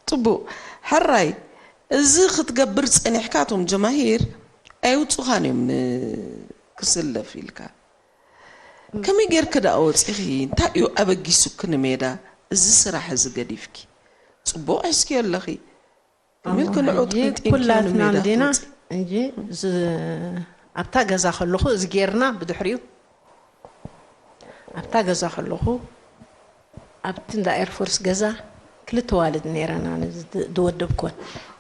ጽቡቕ። ሕራይ፣ እዚ ክትገብር ጸኒሕካ፣ እቶም ጀማሂር ኣየውጹኻን እዮም ን-፣ ክስለፍ ኢልካ። ከመይ ጌርኪ ደኣ ወጺኺ? እንታይ እዩ ኣበጊሱኪ ንሜዳ? እዚ ስራሕ እዚ ገዲፍኪ? ጽቡቕ ሒዝኪዮ ኣለኺ። ከመይ ኢልኪ ንዑ ሕጂ ትቕንጥንኪ ኩላትና ንሜዳ እንዲና ክትወጺ? እንጂ ዝ-፣ ኣብታ ገዛ ከለኹ እዚ ጌርና ብድሕሪኡ ኣብታ ገዛ ከለኹ ኣብቲ እንዳ ኤርፎርስ ገዛ ክልተ ዋልድ ነይረና፣ ን-፣ ዝ-፣ ዝወደብኩወን።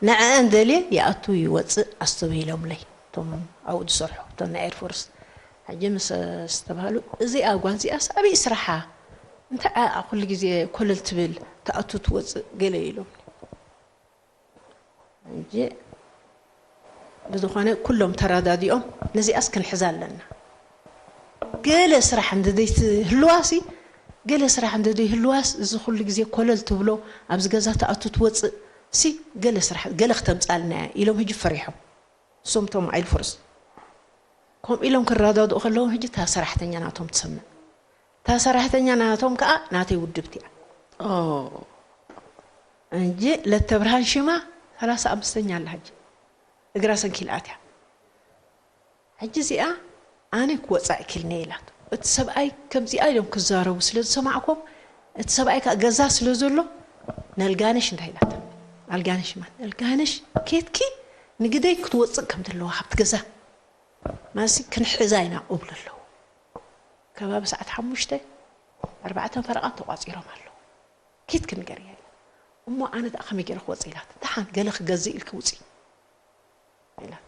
ንዐአን ደልየ ይኣቱ ይወፅእ ኣስተብሂሎምለይ፣ እቶም ኣብኡ ዝሰርሑ፣ እቶም ናይ ኤርፎርስ። ሕጂ ምስ ዝተባህሉ፣ "እዚኣ ጓል እዚኣስ ኣበይ ስራሓ? እንታይ ዓኣ ኩሉ ግዜ ኮለል ትብል፣ ትኣቱ ትወፅእ?" ገለ ኢሎም። ሕጂ ብዝኾነ ኩሎም ተረዳዲኦም፣ ነዚኣስ ክንሕዛ ኣለና። ገለ ስራሕ እንተዘይትህልዋሲ፣ ገለ ስራሕ እንተዘይህልዋስ፣ እዚ ኩሉ ግዜ ኮለል ትብሎ፣ ኣብዚ ገዛ ትኣቱ ትወፅእ ሲ፣ ገለ ስራሕ፣ ገለ ክተምፅኣልና እያ ኢሎም ሕጂ ፈሪሖም። እሶም እቶም ኣይልፎርስ ከምኡ ኢሎም ክረዳድኡ ከለዉ፣ ሕጂ እታ ሰራሕተኛ ናቶም ትሰምዕ። እታ ሰራሕተኛ ናቶም ከኣ ናተይ ውድብቲ እያ። ኦ። እንጂ ለተብርሃን ሽማ ሰላሳ ኣምስተኛ ኣላ ሕጂ። እግራ ሰንኪላ ኣትያ። ሕጂ እዚኣ ኣነ ክወጻእ ክኢልኒ ኢላቶ። እቲ ሰብኣይ ከምዚኣ ኢሎም ክዛረቡ ስለ ዝሰማዕኮም፣ እቲ ሰብኣይ ከኣ ገዛ ስለ ዘሎ፣ "ነልጋነሽ" እንታይ ኢላታ? ኣልጋነሽ ማን? "ነልጋነሽ ኬትኪ ንግደይ ክትወጽእ ከም ዘለዋ ካብቲ ገዛ ማሲ ክንሕዛ ኢና" እብሉ ኣለዉ። ከባቢ ሰዓት ሓሙሽተ፣ ኣርባዕተን ፈረቓን ተቋጺሮም ኣለዉ። "ኬትኪ ንገርያ" ኢላ። "እሞ ኣነ ደኣ ከመይ ገይረ ክወጽእ?" ኢላት። "ደሓን ገለ ክገዝእ ኢልኪ ውጺ" ኢላት።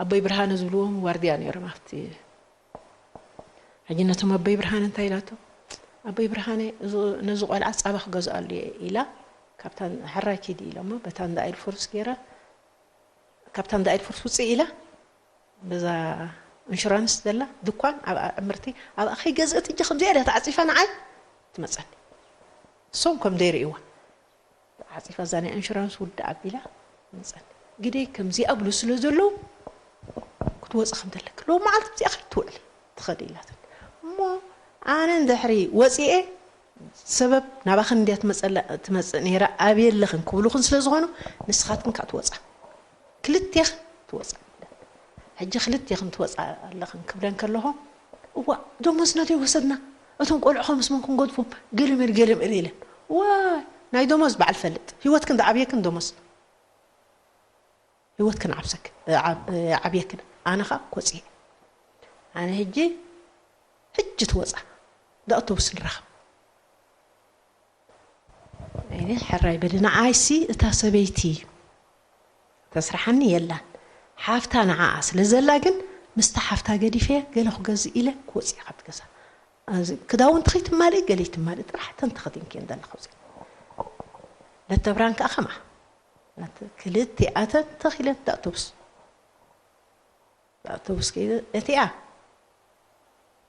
ኣቦይ ብርሃነ ዝብልዎም ዋርድያ ነይሮም ኣብቲ። ሕጂ ነቶም ኣቦይ ብርሃነ እንታይ ኢላቶ? "ኣቦይ ብርሃነ፣ እዚ፣ ነዚ ቆልዓ ጻባ ክገዝኣሉ እየ" ኢላ፣ ካብታ ሕራይ ኪዲ ኢሎሞ፣ በታ እንዳ ኤርፎርስ ገይራ፣ ካብታ እንዳ ኤርፎርስ ውጽእ ኢላ፣ በዛ ኢንሹራንስ ዘላ ድኳን ኣብኣ ዕምርቲ፣ ኣብኣ ከይገዝአት እጂ ከምዚኣ ኢላ ተዓጺፋ ንዓይ ትመጸኒ። እሶም ከም ዘይርእይዋ። ዓጺፋ እዛ ናይ ኢንሹራንስ ውድእ ኣቢላ መጸኒ። ግደይ ከምዚ ኣብሉ ስለ ዘለዉ ክትወጺ ከም ዘለኪ። ሎም መዓልቲ ኣብዚኣ ከይትውዕሊ ትኸዲ ኢላትኒ። እሞ ኣነ እንድሕሪ ወጺኤ ሰበብ ናባኽን እንድያ ትመጸላ-፣ ትመጽእ ነይራ፣ ኣበይ ኣለኽን ክብሉኽን ስለ ዝኾኑ ንስኻትክን ከኣ ትወጻ። ክልቴኽን ትወጻ። ሕጂ ክልቴኽን ትወጻ ኣለኽን ክብለን ከለኹ፣ እዋእ፣ ደሞዝና ዘይወሰድና፣ እቶም ቆልዑ ኸምስ መን ክንገድፎም፣ ገለመል ገለመል ኢለን። ዋይ፣ ናይ ደሞዝ በዓል ፈልጥ። ህይወትክን ዝዓብየክን ደሞዝ። ህይወትክን ዓብሰክ-፣ ዓብ-፣ ዓብየክን። ኣነ ኸኣ ኮጽየ። ኣነ ሕጂ፣ ሕጂ ትወጻ። ብኣውቶቡስ ንራኸብ። እኔ ሕራይ በሊ፣ ንዓይሲ እታ ሰበይቲ ተስርሓኒ የላን። ሓፍታ ንዓኣ ስለ ዘላ ግን፣ ምስታ ሓፍታ ገዲፈ ገለ ክገዝእ ኢለ ክወጽእ እየ ካብቲ ገዛ። እዚ ክዳውንቲ ከይትማልኢ፣ ገለ ይትማልኢ፣ ጥራሕ እተን ተኸዲንክየን ዘለኻ ውጽኢ። ለተብራን ከኣ ከምኣ። ናት-፣ ክልቲኣተን ተኺለን እታ ኣውቶቡስ። ኣውቶቡስ ከይደ፣ እቲኣ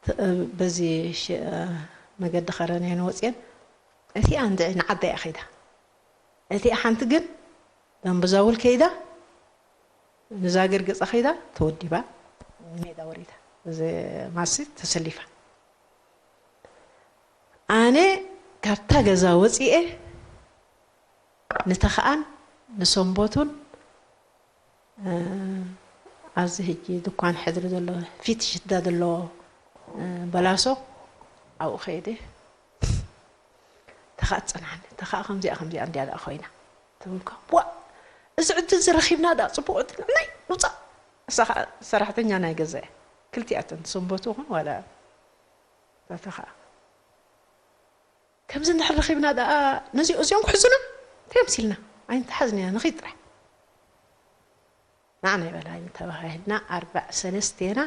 ተ-፣ በዚ ሸ-፣ መገዲ ኸረንየን ወፅየን፣ እቲኣ እንድዒ ንዓዳ እያ ኸይዳ። እቲኣ ሓንቲ ግን ደንበዛውል ከይዳ፣ ንዛግር ገፃ ኸይዳ፣ ተወዲባ፣ ሜዳ ወሪዳ፣ እዚ ማሲ ተሰሊፋ። ኣነ ካብታ ገዛ ወፂኤ፣ ንተኽኣን ንሰንበቱን፣ እ፣ ኣብዚ ሕጂ ድኳን ሕድሪ ዘሎ፣ ፊት ሽዳ ዘለዎ፣ እ፣ በላሶ፣ ኣብኡ ከይደ። ተኽኣ ትጸንሓኒ። ተኽኣ ከምዚኣ፣ ከምዚኣ እንድያ ደኣ ኮይና። ትብልካ፣ "ዋእ! እዚ ዕድል እዚ ረኺብና ደኣ ጽቡቕ ዕድል፣ ናይ ውጻእ!" እሳ ኸኣ ሰራሕተኛ ናይ ገዛ እያ። ክልቲኣተን፣ ሰንበቱ ይኹን ዋላ እታ ተኽኣ። ከምዚ እንድሕር ረኺብና ደኣ ነዚ፣ እዚኦም ክሕዙና እንታይ መሲልና? ኣይንተሓዝን ኢና፣ ንኺድ ጥራሕ። ንዓና ይበላ ተባሂልና፣ ኣርባዕ ሰለስቴና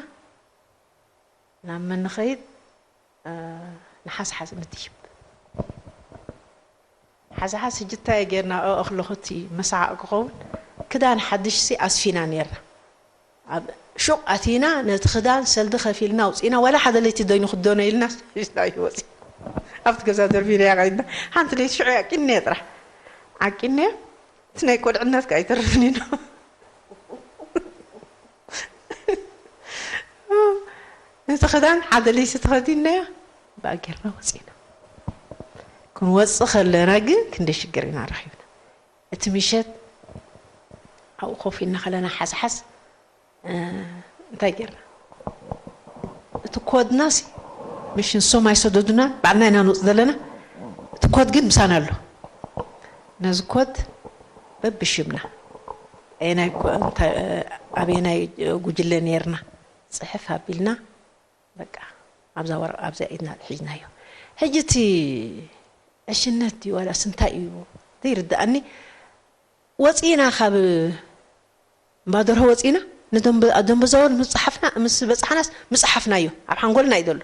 ናብ መን ንኸይድ? እ፣ ንሓዝሓዝ ንድይብ። ሓዝሓዝ ሕጂ እንታይ ጌርና? ኣእኽሎ ኽቲ መሳዕ ክኸውን ክዳን ሓድሽሲ ኣስፊና ኔርና። ኣብ ሹቕ ኣቲና ነቲ ክዳን ሰልዲ ከፊልና ኣውጺእና፣ ዋላ ሓደ ለይቲ ዶ ይንኽደኖ ኢልና ሽሽና ይወጺ። ኣብቲ ገዛ ደርቢናያ ኸይድና። ሓንቲ ለይቲ ሽዑ ዓቂንያ ጥራሕ። ዓቂንያ፣ እቲ ናይ ቁልዕነት ከኣ ኣይተርፍን ኢሉ። ነቲ ክዳን ሓደ ለይቲ ተኸዲንናያ፣ ብኣ ጌርና ወጺእና። ክንወጽእ ከለና ግን ክንደይ ሽግር ኢና ረኺብና። እቲ ምሸት ኣብኡ ኮፍ ኢልና ከለና ሓዝሓዝ እንታይ ጌርና? እቲ ኮድናሲ ምሽ ንሶም ኣይሰደዱና፣ ባዕልና ኢና ንወፅ ዘለና። እቲ ኮድ ግን ምሳና ኣሎ። ነዚ ኮድ በብሽምና ኣየናይ ኮ- እንታይ- ኣበየናይ ጉጅለ ነርና ጽሕፍ ኣቢልና በቃ ኣብዛ ወረቕ ኣብዛ ኢድና ሒዝናዮ። ሕጂ እቲ ዕሽነት ድዩ ዋላስ እንታይ እዩ ዘይርድኣኒ። ወፂና ካብ እምባደርሆ ወፂና ንደንበ- ደንበዛወል ምስ ፀሓፍና ምስ በፃሕናስ ምፅሓፍናዮ ኣብ ሓንጎልና እዩ ዘሎ።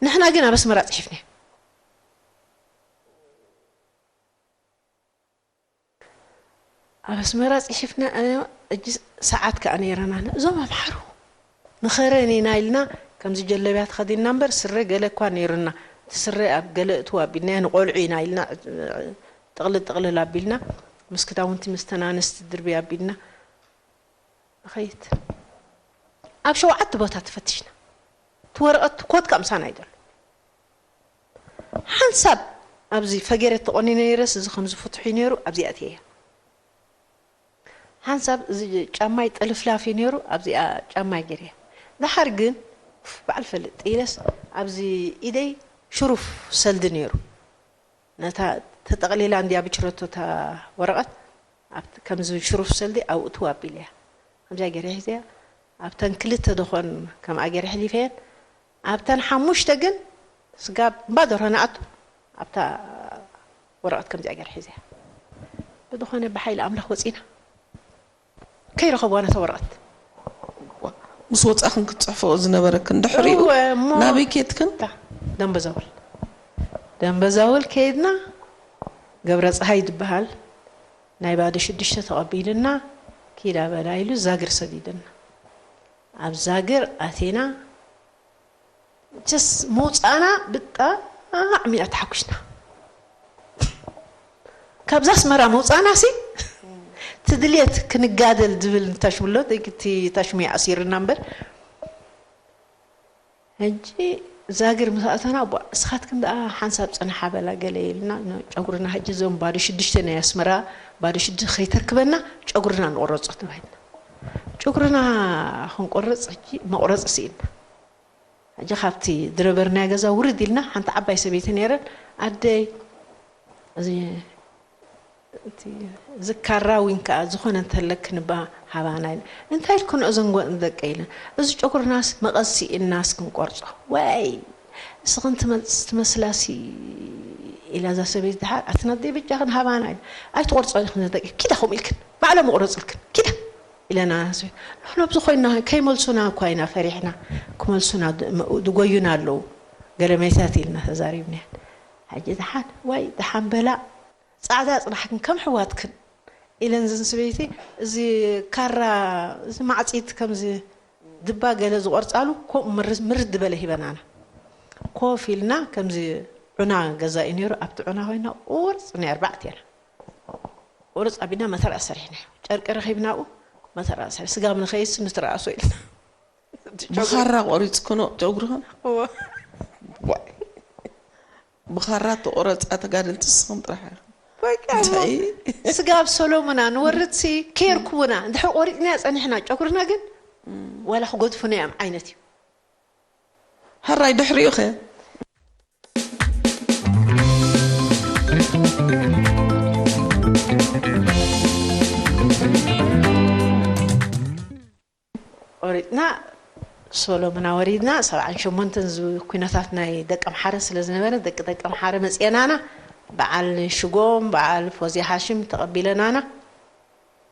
ንሕና ግን ኣብ ኣስመራ ፅሒፍና ኣብ ኣስመራ ፅሒፍና ሕጂ ሰዓት ከዓ ነይረና እዞም ኣምሓሩ ንኸረን ኢና ኢልና ከምዚ ጀለብያ ተኸዲንና እምበር ስረ ገለ እኳ ነይሩና እቲ ስረ ኣብ ገለ እትው ኣቢልናዮ ንቆልዑ ኢና ኢልና ጥቕልል ጥቕልል ኣቢልና ምስ ክዳውንቲ ምስ ተናነስቲ ድርቢ ኣቢልና ንኸይድ ኣብ ሸውዓተ ቦታ ተፈትሽና እቲ ወረቐት ኮድ ከዓ ምሳና ይደሎ ሓንሳብ ኣብዚ ፈገረ ተቆኒነ ነይረስ እዚ ከምዚ ፍትሑ ነይሩ ኣብዚ ኣትየ ሓንሳብ እዚ ጫማይ ጥልፍላፍ እዩ ነይሩ ኣብዚኣ ጫማይ ገይረ ድሓር ግን በዓል ፈልጥ ኢለስ ኣብዚ ኢደይ ሽሩፍ ሰልዲ ነይሩ ነታ ተጠቕሊላ እንድያ ብችረቶ እታ ወረቐት ኣብቲ ከምዚ ሽሩፍ ሰልዲ ኣብኡ ትው ኣቢለያ ከምዚኣ ገይረ ሒዘያ ኣብተን ክልተ ደኾን ከምኣ ገይረ ሕሊፈየን ኣብተን ሓሙሽተ ግን ስጋብ እምባ ደርሆ ንኣቱ ኣብታ ወረቐት ከምዚኣ ገይረ ሒዘያ ብዝኾነ ብሓይሊ ኣምላኽ ወፂና ከይረኸብዋ ነታ ወረቐት ምስ ወፃእክን ክትፅሕፈኦ ዝነበረክን ድሕሪኡ እወ እሞ ናበይ ኬድክን እታ ደንበዛውል ደንበዛውል ከይድና ገብረ ፀሃይ ዝበሃል ናይ ባዶ ሽዱሽተ ተቐቢልና ኪዳ በላ ኢሉ ዛግር ሰዲድና ኣብ ዛግር ኣቴና ችስ ምውፃእና ብጣዕሚ ኢና ተሓጒስና ካብዛ ኣስመራ ምውፃእና ሲ ትድልየት ክንጋደል ዝብል ንታሽሙ ኣሎ እቲ ታሽሙ ይኣሲርና እምበር ሕጂ ዛግር ምስ ኣተና ቧ እስኻትክን ደኣ ሓንሳብ ፅንሓ በላ ገለ ኢልና ጨጉርና ሕጂ እዞም ባዶ ሽዱሽተ ናይ ኣስመራ ባዶ ሽዱሽተ ከይተርክበና ጨጉርና ንቆረፆ ተባሂልና ጨጉርና ክንቆርፅ ሕጂ መቁረፂ ስኢንና ሕጂ ካብቲ ዝነበርናዮ ገዛ ውርድ ኢልና ሓንቲ ዓባይ ሰበይቲ ነይረን ኣደይ እዚ እቲ ዝካራ ዊን ከዓ ዝኾነ እንተለክን እባ ሃባና ኢለ እንታይ ኢልክንኦ ዘንጎ ንደቀ ኢለን እዚ ጨጉርናስ መቐስ ስኢንናስ ክንቆርጾ ወይ እስኽን ትመስላሲ ኢላ እዛ ሰበይቲ ድሓር ኣቲ ናደይ በጃኽን ሃባና ኢለ ኣይትቆርጾ ኢልክን ንደቂ ኪዳ ከምኡ ኢልክን ባዕሎም ይቑረጽልክን ኪዳ ኢለና ንሕና ኣብዚ ኮይና ከይመልሱና እኳ ኢና ፈሪሕና ክመልሱና ዝጎዩና ኣለዉ ገለመታት ኢልና ተዛሪብናየን ሕጂ ድሓን ዋይ ድሓን በላ ጻዕዳ ጽናሕክን ከም ኣሕዋትክን ኢለን ዝን ስበይቲ እዚ ካራ እዚ ማዕጺት ከምዚ ድባ ገለ ዝቆርጻሉ ኮ ምርድ በለ ሂበናና ኮፍ ኢልና ከምዚ ዑና ገዛ እዩ ነይሩ ኣብቲ ዑና ኮይና ቁርጽ ናይ ኣርባዕቴና ቁርጽ ኣቢና መተርኣ ሰሪሕና ጨርቂ ረኺብናኡ መተርኣ ሰሪ ስጋብ ንኸይስ ንትርኣሶ ኢልና ብኻራ ቆሪፅክኖ ጨጉርኽን ብኻራ ተቆረፃ ተጋደልቲ ስኽን ጥራሕ ስጋብ ሰሎሙና ንወርድሲ ኬርኩቡና እንድሕር ቆሪፅና ፀኒሕና ጨጉርና ግን ዋላ ክጎድፉና እዮም ዓይነት እዩ ሕራይ ድሕሪኡ ኸ ቆሪፅና ሶሎምና ወሪድና ሰብዓን ሸሞንተን ኩነታት ናይ ደቂ ኣምሓረ ስለ ዝነበረ ደቂ ደቂ ኣምሓረ መፅኤናና በዓል ሽጎም በዓል ፎዚ ሓሽም ተቐቢለናና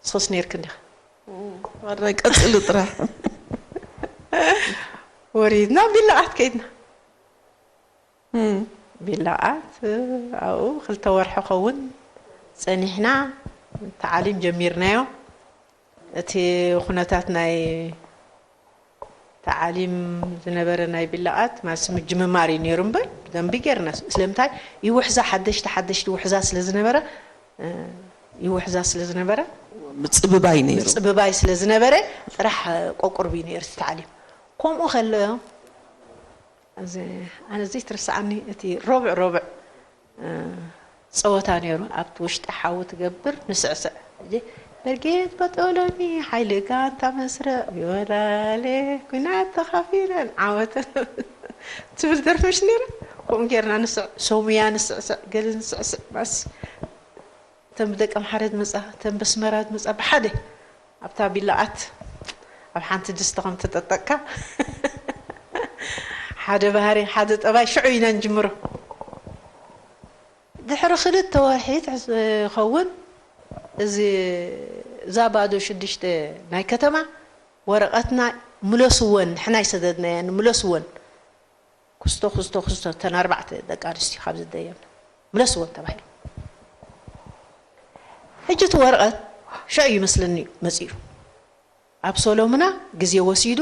ንስኽስ ነይርክ እንዲኻ ዋራይ ቀፅሉ ጥራሕ ወሪድና ቢላዓት ከይድና ቢላዓት ኣብኡ ክልተ ወርሒ ኸውን ፀኒሕና ተዓሊም ጀሚርናዮ እቲ ኩነታት ናይ ተዓሊም ዝነበረ ናይ ቢላዓት ማለት ምጅምማር እዩ ነይሩ እምበር ብደንቢ ጌርና ስለምንታይ ይውሕዛ ሓደሽቲ ሓደሽቲ ውሕዛ ስለ ዝነበረ ይውሕዛ ስለ ዝነበረ ምፅብባይ ነይሩ ምፅብባይ ስለ ዝነበረ ጥራሕ ቆቁርብ እዩ ነይሩ እቲ ተዓሊም ከምኡ ከሎ ኣነ ዘይትርስዓኒ እቲ ረብዕ ረብዕ ጸወታ ነይሩ። ኣብቲ ውሽጢ ሓዊ ትገብር፣ ንስዕስዕ። ሕጂ በርጌድ በጦሎኒ ሓይሊ ጋንታ መስርዕ ይወላሌ፣ ኲናት ተኻፊለን ዓወት ትብል ደርፊ ምሽ ነይራ። ከምኡ ጌርና ንስዕ-፣ ሶምያ ንስዕስዕ፣ ገለ ንስዕስዕ። ማስ እተን ብደቀምሓረ ዝመጻ፣ እተን በስመራ ዝመጻ ብሓደ ኣብታ ቢላኣት ኣብ ሓንቲ ድስቲ ከም ተጠጠቅካ ሓደ ባህሪ፣ ሓደ ጠባይ ሽዑ ኢና ንጅምሮ። ድሕሪ ክልተ ወርሒ ትሕዝ-፣ ኸውን እዚ፣ እዛ ባዶ ሽዱሽተ ናይ ከተማ ወረቐትና ምለስወን፣ ንሕና ይሰደድናየን፣ ምለስወን። ክስቶ፣ ክስቶ፣ ክስቶ፣ እተን ኣርባዕተ ደቂ ኣንስትዮ ካብ ዝደየብና ምለስወን ተባሂሉ። ሕጂ እቲ ወረቐት ሽዑ ይመስለኒ እዩ መጺኡ። ኣብ ሶሎምና ግዜ ወሲዱ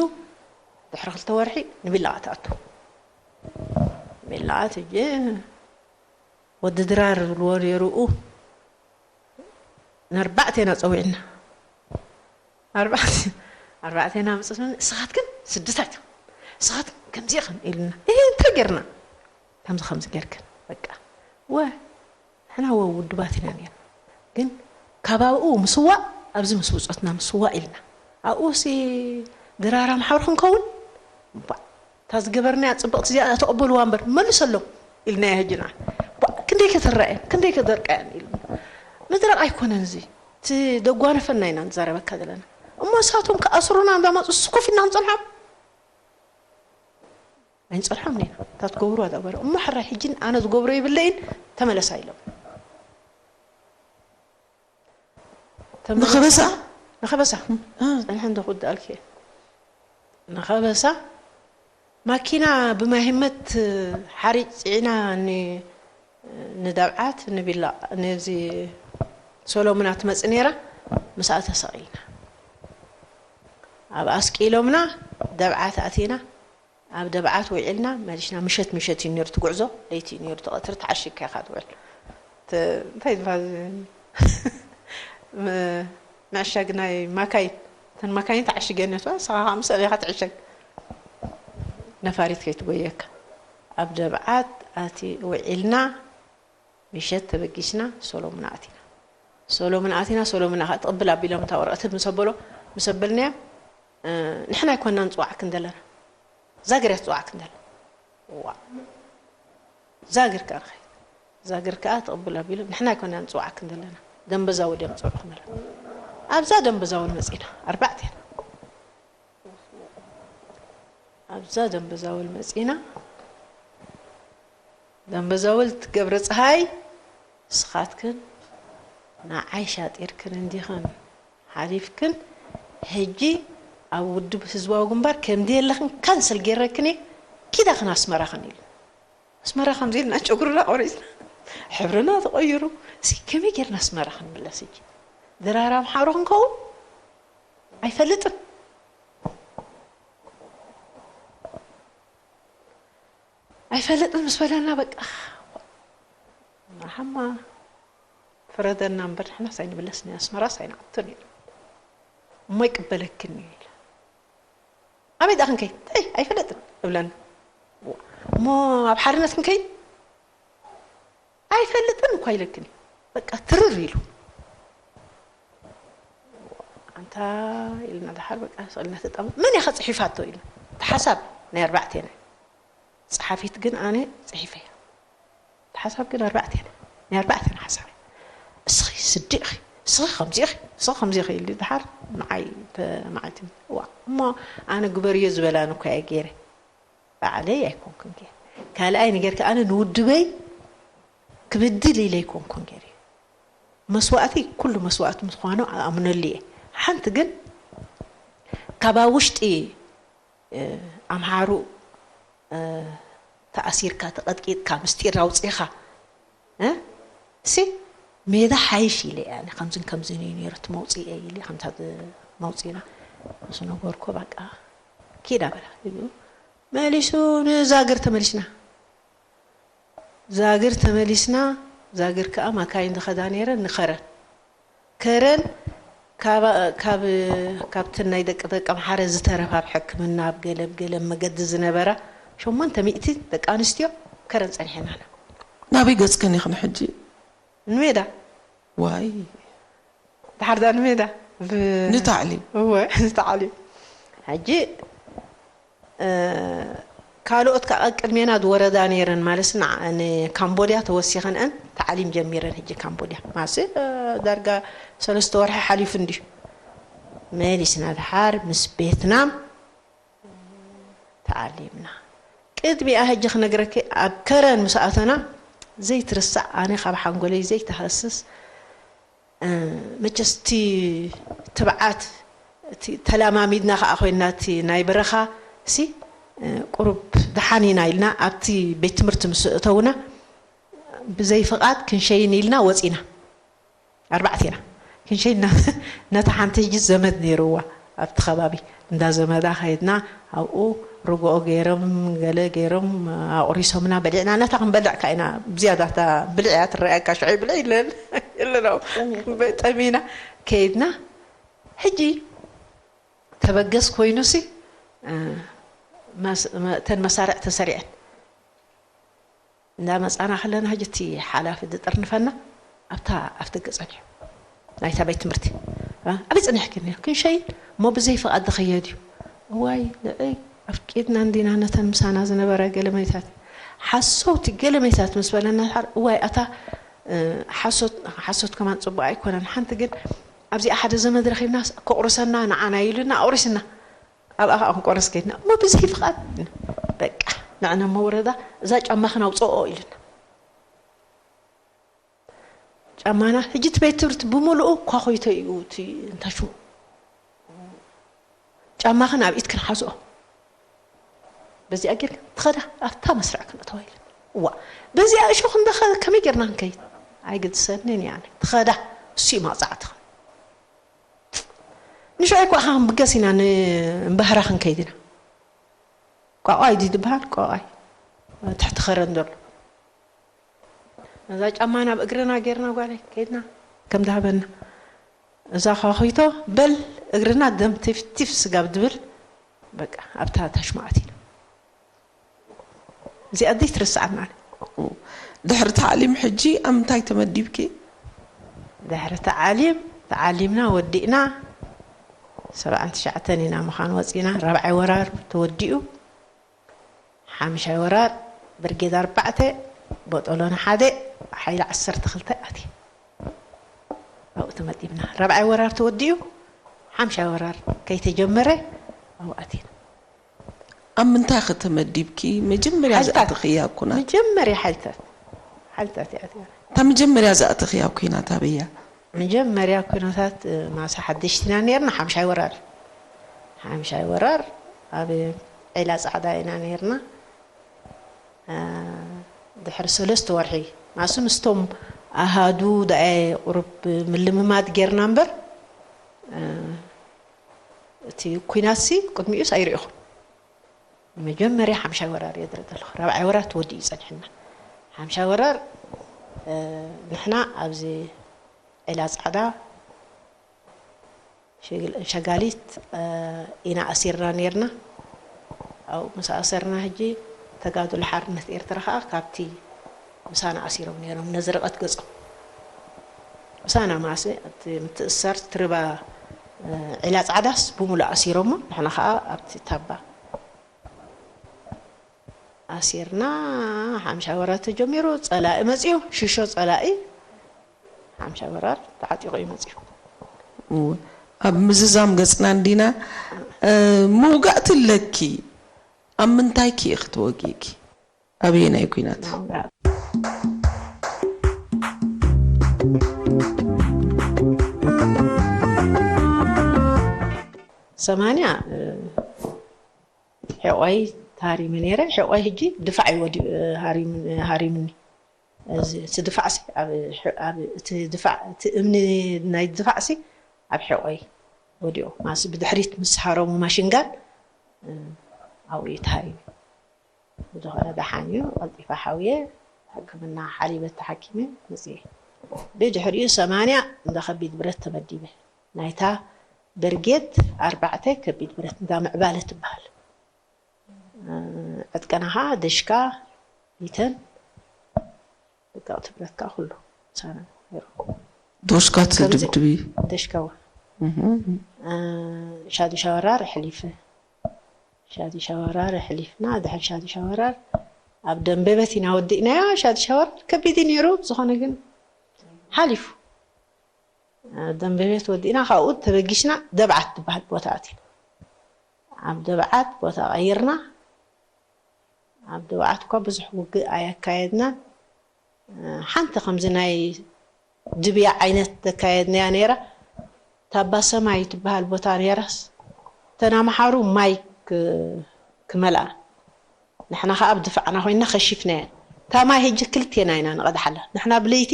ድሕሪ ክልተ ወርሒ ንቢላቓት ኣቱ። ቢላቓት ሕጂ ወዲ ድራር ዝብልዎ ነይሩ። ንኣርባዕቴና ጸዊዕና። ኣርባዕተ-፣ ኣርባዕቴና ምጽእ ስምን፣ "ንስኻትክን ስድታት ኢኹም። ንስኻትክን ከምዚ ኢኽን" ኢሉና። "እህ፣ እንታይ ጌርና?" "ከምዚ ከምዚ ጌርክን፣ በቃ። ወ-፣ ንሕና ወ ውድባት ኢና ኔርና። ግን ካብ ኣብኡ ምስዋእ፣ ኣብዚ ምስ ብጾትና ምስዋእ" ኢልና። ኣብኡ ሲ ድራር ኣምሓሩ ክንከውን? እባ፣ እታ ዝገበርናያ ጽብቕቲ እዚኣ ተቐበልዋ እምበር፣ መልሰሎም ኢልናዮ። ሕጂ ንዓ፣ እባ፣ ክንደይ ከተራየን፣ ክንደይ ከደርቃየን ኢሉ። ምድራቕ ኣይኮነን እዚ፣ እቲ ደጓነፈና ኢና ንዛረበካ ዘለና። እሞ ንሳቶም ክኣስሩና እንዳመጹ ስኩፍ ኢልና ክንጸንሖም? ኣይንጸንሖም ኢና። እታ ትገብሩዋ እዛ ግበሩ። እሞ ሕራይ ሕጂ ኣነ ዝገብሮ ይብለይን፣ ተመለሳ ኢሎም። ተመለሳ። ንኸበሳ? ንኸበሳ። እ። ጸንሐ እንዶ ክውድኣልኪ እየ። ንኸበሳ ማኪና ብማይ ህመት ሓሪጭ ጽዒና ን-፣ ንደብዓት፣ ንቢላ፣ ነዚ ሶሎምና ትመጽእ ነይራ። ምስኣ ተሰቒልና። ኣብ ኣስቂሎምና ደብዓት ኣቲና። ኣብ ደብዓት ውዒልና መሊስና። ምሸት ምሸት እዩ ነይሩ እቲ ጉዕዞ፣ ለይቲ እዩ ነይሩ። እቲ ቀትሪ ተዓሺግካ ኢኻ ትውዕል። ተ-፣ እንታይ ዝበሃል? ም-፣ መዕሸግ ናይ ማካይን። እተን ማካይን ተዓሺገን እየን። ንስኻ ከዓ ምስአን ኢኻ ትዕሸግ። ነፋሪት ከይትጎየካ። ኣብ ደብዓት ኣቲ ውዒልና፣ ምሸት ተበጊስና ሶሎምና ኣቲና። ሶሎምና ኣቲና፣ ሶሎምና ከዓ ትቕብል ኣቢሎም እታ ወረቐት ምስ ኣበሎ፣ ምስ ኣበልናያ፣ እ፣ ንሕና ኣይኮንና ንፅዋዓክን ዘለና። ዛግር እያ ትፅዋዓክን ዘላ። ዋ። ዛግር ከዓ ንኸይድ። ዛግር ከዓ ትቕብል ኣቢሉ፣ ንሕና ኣይኮንና ንፅዋዓክን ዘለና። ደንበዛውል እዮም ዝፅውዑኽን ዘለዉ። ኣብዛ ደንበዛውል መፂና። ኣርባዕቴና። ኣብዛ ደንበዛውል መፂና። ደንበዛውል ገብረ ፀሃይ፣ ንስኻትክን ንዓይ ሻጢርክን እንዲኽን ሓሊፍክን፣ ሕጂ ኣብ ውድብ ህዝባዊ ግንባር ከም ደየለኽን ካንስል ገይረክን እየ፣ ኪዳኽን ኣስመራኽን ኢሉ። ኣስመራ ከምዚ ኢልና ጨጉርና ቆሪፅና፣ ሕብርና ተቐይሩ፣ ሲ ከመይ ጌርና ኣስመራ ክንምለስ? ሕጂ ድራር ኣምሓሩ ክንከውን? ኣይፈልጥን። ኣይፈልጥን ምስ በለና፣ በቃ፣ መርሓባ፣ ፍረደና እምበር ንሕናስ ኣይንምለስን ኢና፣ ኣስመራስ ኣይንኣቱን ኢና። እሞ ይቅበለክን እዩ ኢለ። ኣበይ ደኣ ክንከይድ? እይ፣ ኣይፈልጥን እብለና። እሞ ኣብ ሓርነት ክንከይድ? ኣይፈልጥን እኳ ኢለክን እዩ። በቃ ትርር ኢሉ። ኣንታ ኢልና ደሓር በቃ ስቕ ኢልና ተጣም-፣ መን እያ ጽሒፋቶ ኢልና። እቲ ሓሳብ ናይ ኣርባዕቴና እዩ። ጸሓፊት ግን ኣነ ጽሒፈያ። እቲ ሓሳብ ግን ኣርባዕቴና። ናይ ኣርባዕቴና ሓሳብ እዩ። እስኺ ስዲ ኢኺ፣ እስኺ ከምዚ ኢኺ፣ እስኺ ከምዚ ኢኺ ኢሉ ደሓር ንዓይ ተ-፣ ንዓይ ትም-፣ ዋ፣ እሞ ኣነ ግበርዮ ዝበላኒ እኮ እየ ገይረ። ባዕለይ ኣይኮንኩን ገይረ። ካልኣይ ነገር ከኣ ኣነ ንውድበይ ክብድል ኢለ ኣይኮንኩን ገይረ። መስዋእቲ ኩሉ መስዋእቲ ምዃኑ ኣኣምነሉ እየ። ሓንቲ ግን ካብ ኣብ ውሽጢ፣ እ፣ ኣምሓሩ፣ እ፣ ተኣሲርካ፣ ተቐጥቂጥካ፣ ምስጢር ኣውጺእኻ፣ እ፣ ሲ ሜዳ ሓይሽ ኢለ እየ ኣነ። ከምዝን ከምዝን እዩ ነይሩ እቲ መውጽኢ ኢለ፣ ከምታ ዝ-፣ መውጽኢና ምስ ነገርኩ፣ በቃ፣ ኪዳ በላ ኢሉ መሊሱ። ንዛግር ተመሊስና። ዛግር ተመሊስና። ዛግር ከኣ ማካይን ዝኸዳ ነይረን ንኸረን። ከረን ካብ፣ ካብ፣ ካብተን ናይ ደቂ፣ ደቂ ኣምሓረ ዝተረፋ ኣብ ሕክምና፣ ኣብ ገለ፣ ኣብ ገለ መገዲ ዝነበራ ሸሞንተ ሚእቲ ደቂ ኣንስትዮ ከረን ጸኒሐናና። ናበይ ገጽክን ኢኽን ሕጂ? ንሜዳ። ዋይ ድሓር ዳ ንሜዳ። ብ- ንታዕሊም እወ ንታዕሊም። ሕጂ እ፣ ካልኦት ከዓ ቅድሜና ዝወረዳ ነይረን ማለት ንዓ- ንካምቦድያ ተወሲኸንአን ታዕሊም ጀሚረን። ሕጂ ካምቦድያ ማሲ እ፣ ዳርጋ ሰለስተ ወርሒ ሓሊፉ እንድዩ። መሊስና ድሓር ምስ ቬትናም ተዓሊምና። ቅድሚኣ ሕጂ ክነግረኪ ኣብ ከረን ምስ ኣተና ዘይትርሳዕ ኣነ ካብ ሓንጎለይ ዘይትሃስስ እ፣ መቸስ እቲ ትብዓት እቲ ተላማሚድና ከዓ ኮይና እቲ ናይ በረኻ ሲ እ፣ ቁሩብ ደሓን ኢና ኢልና ኣብቲ ቤት ትምህርቲ ምስ እተውና ብዘይ ፍቓድ ክንሸይን ኢልና ወፂና ኣርባዕቴና ክንሸይን ነታ ሓንቲ ሕጂ ዘመድ ነይርዋ ኣብቲ ከባቢ እንዳ ዘመዳ ከይድና ኣብኡ ርግኦ ገይሮም ገለ ገይሮም ኣቑሪሶምና በሊዕና ነታ ክንበልዕ ካ ኢና ብዝያዳ እታ ብልዕ እያ ትረኣየካ ሽዑ ይብልዕ ኢለን የለና ጠሚና ከይድና ሕጂ ተበገስ ኮይኑሲ እተን መሳርዕ ተሰሪዐን እንዳ መፃና ከለና ሕጂ እቲ ሓላፊ ዝጥርንፈና ኣብታ ኣብቲ ገፀን እዩ ናይታ ቤት ትምህርቲ ኣበይ ፅኒሕክን ክንሸይ እሞ ብዘይ ፍቓድ ዝኸየድ እዩ እዋይ ንዕይ ኣፍቂድና እንዲና ነተን ምሳና ዝነበራ ገለመይታት ሓሰውቲ ገለመይታት ምስ በለና ድሓር እዋይ ኣታ ሓሶት ሓሶት ከማን ፅቡቅ ኣይኮነን ሓንቲ ግን ኣብዚኣ ሓደ ዘመድ ረኺብና ከቑርሰና ንዓና ኢሉና ኣቑሪስና ኣብኣ ከዓ ክንቆርስ ከይድና እሞ ብዘይ ፍቓድ በቃ ንዕነ እሞ ወረዳ እዛ ጫማኽን ኣውፅኦ ኢሉና ጫማና ሕጂ እቲ ቤት ትምህርቲ ብምሉኡ ኳኾይቶ እዩ እቲ እንታይ ሽሙ ጫማኽን ኣብ ኢድክን ሓዝኦ በዚኣ ጌርክን ትኸዳ ኣብታ መስርዕ ክነእተዋ ኢለን እዋ በዚኣ እሾኽ እንዳ ከመይ ጌርና ክንከይድ ኣይግድሰንን እያ ትኸዳ እሱ እዩ መቕፃዕትኻ ንሽዑ እኳ ክንብገስ ኢና ንእምባህራ ክንከይድ ኢና ቋቋይ ድዩ ዝበሃል ቋቋይ ትሕቲ ኸረን ዘሎ እዛ ጫማ ናብ እግርና ጌርና ጓለይ ከይድና ከም ዝሃበና እዛ ኳኺቶ በል እግርና ደም ቲፍ ቲፍ ስጋብ ዝብል በቃ ኣብታ ታሽማዓት ኢና እዚኣ ደይ ትርስዓና ድሕሪ ታዕሊም ሕጂ ኣብ ምንታይ ተመዲብኪ? ድሕሪ ተዓሊም ተዓሊምና ወዲእና ሰብዓን ትሽዓተን ኢና ምዃን ወፂና ራብዓይ ወራር ተወዲኡ ሓምሻይ ወራር ብርጌድ ኣርባዕተ ቦጦሎኒ ሓደ ሓይሊ ዓሰርተ ክልተ ኣትየ ኣብኡ ተመዲብና ራብዓይ ወራር ተወዲኡ ሓምሻይ ወራር ከይተጀመረ ኣብኡ ኣትየና ኣብ ምንታይ ኸ ተመዲብኪ? መጀመርያ ዝኣተኽያ ኩናት? መጀመርያ ሓይልታት ሓይልታት እያ እቲኣ። እታ መጀመርያ ዝኣተኽያ ኩናት ኣበያ? መጀመርያ ኩነታት ማሳ ሓደሽቲ ኢና ነርና ሓምሻይ ወራር ሓምሻይ ወራር ኣብ ዒላ ፃዕዳ ኢና ነርና ድሕሪ ሰለስተ ወርሒ ማሱ ምስቶም ኣሃዱ ዳኣ ቁሩብ ምልምማድ ጌርና እምበር እቲ ኩናትሲ ቅድሚኡስ ኣይርኢኹን መጀመርያ ሓምሻይ ወራር እየ ዝርኢ ዘለኹ ራብዓይ ወራር ተወዲኡ እዩ ጸኒሕና ሓምሻይ ወራር ንሕና ኣብዚ ዒላ ጻዕዳ ሸጋሊት ኢና ኣሲርና ኔርና ኣብኡ ምስ ኣሰርና ሕጂ ተጋድሎ ሓርነት ኤርትራ ከዓ ካብቲ ምሳና ኣሲሮም ኔሮም ነዚ ርቀት ገጾም ምሳና ማሲ እቲ ምትእስሳር ትርባ ዒላ ጻዕዳስ ብሙሉእ ኣሲሮሞ ንሕና ከዓ ኣብቲ ታባ ኣሲርና ሓምሻይ ወራር ተጀሚሩ ጸላኢ መጺኡ ሽሾ ጸላኢ ሓምሻይ ወራር ተዓጢቑ እዩ መጺኡ። ኣብ ምዝዛም ገጽና እንዲና ምውጋእቲ ኣለኪ ኣብ ምንታይ ኪ ኢኺ ተወጊእኪ ኣበየናይ ኲናት? ሰማንያ ሕቖይ ተሃሪመ ነይረ። ሕቖይ ሕጂ ድፋዕ እዩ ወዲኡ ሃሪሙኒ። እዚ እቲ ድፋዕሲ እቲ ድፋዕ እቲ እምኒ ናይ ድፋዕሲ ኣብ ሕቖይ ወዲኡ ማስ ብድሕሪት ምስ ሃረሙ ማሽንጋን ኣብኡ እዩ ተሃሪሙ። ብዝኾነ ደሓን እዩ ቀልጢፈ ሓውየ ሕክምና ሓሊበ ተሓኪመ መፅየ። ብድሕሪኡ ሰማንያ እንዳ ከቢድ ብረት ተመዲበ። ናይታ ብርጌድ ኣርባዕተ ከቢድ ብረት እንዳ ምዕባለ ትበሃል። ዕጥቀና ኸዓ ደሽካ፣ ቢተን፣ ደቀቕቲ ብረት ከዓ ኩሉ ሳና። ዶሽካ ከምዚ- ትድብድቢ። ደሽካዋ እህም። ሻዲ ሻወራር ኣሕሊፈ ሻዲ ሻወራር ኣሕሊፍና ድሕሪ ሻዲ ሻወራር ኣብ ደንበበት ኢና ወዲእናያ። ሻዲ ሻወራር ከቢድ እዩ ነይሩ፣ ዝኾነ ግን ሓሊፉ። ኣብ ደንበበት ወዲእና ካብኡ ተበጊስና ደብዓት ትበሃል ቦታ ኣቲና። ኣብ ደብዓት ቦታ ቀይርና። ኣብ ደብዓት እኳ ብዙሕ ውግእ ኣየካየድናን። ሓንቲ ከምዚ ናይ ድብያ ዓይነት ዘካየድናያ ነይራ። ታባ ሰማይ ትበሃል ቦታ ነይራስ እተን ኣምሓሩ ማይ ክ- ክመልኣ ንሕና ከዓ ኣብ ድፋዕና ኮይና ከሺፍናየን። እታ ማይ ሕጂ ክልቴና ኢና ንቐድሓላ። ንሕና ብለይቲ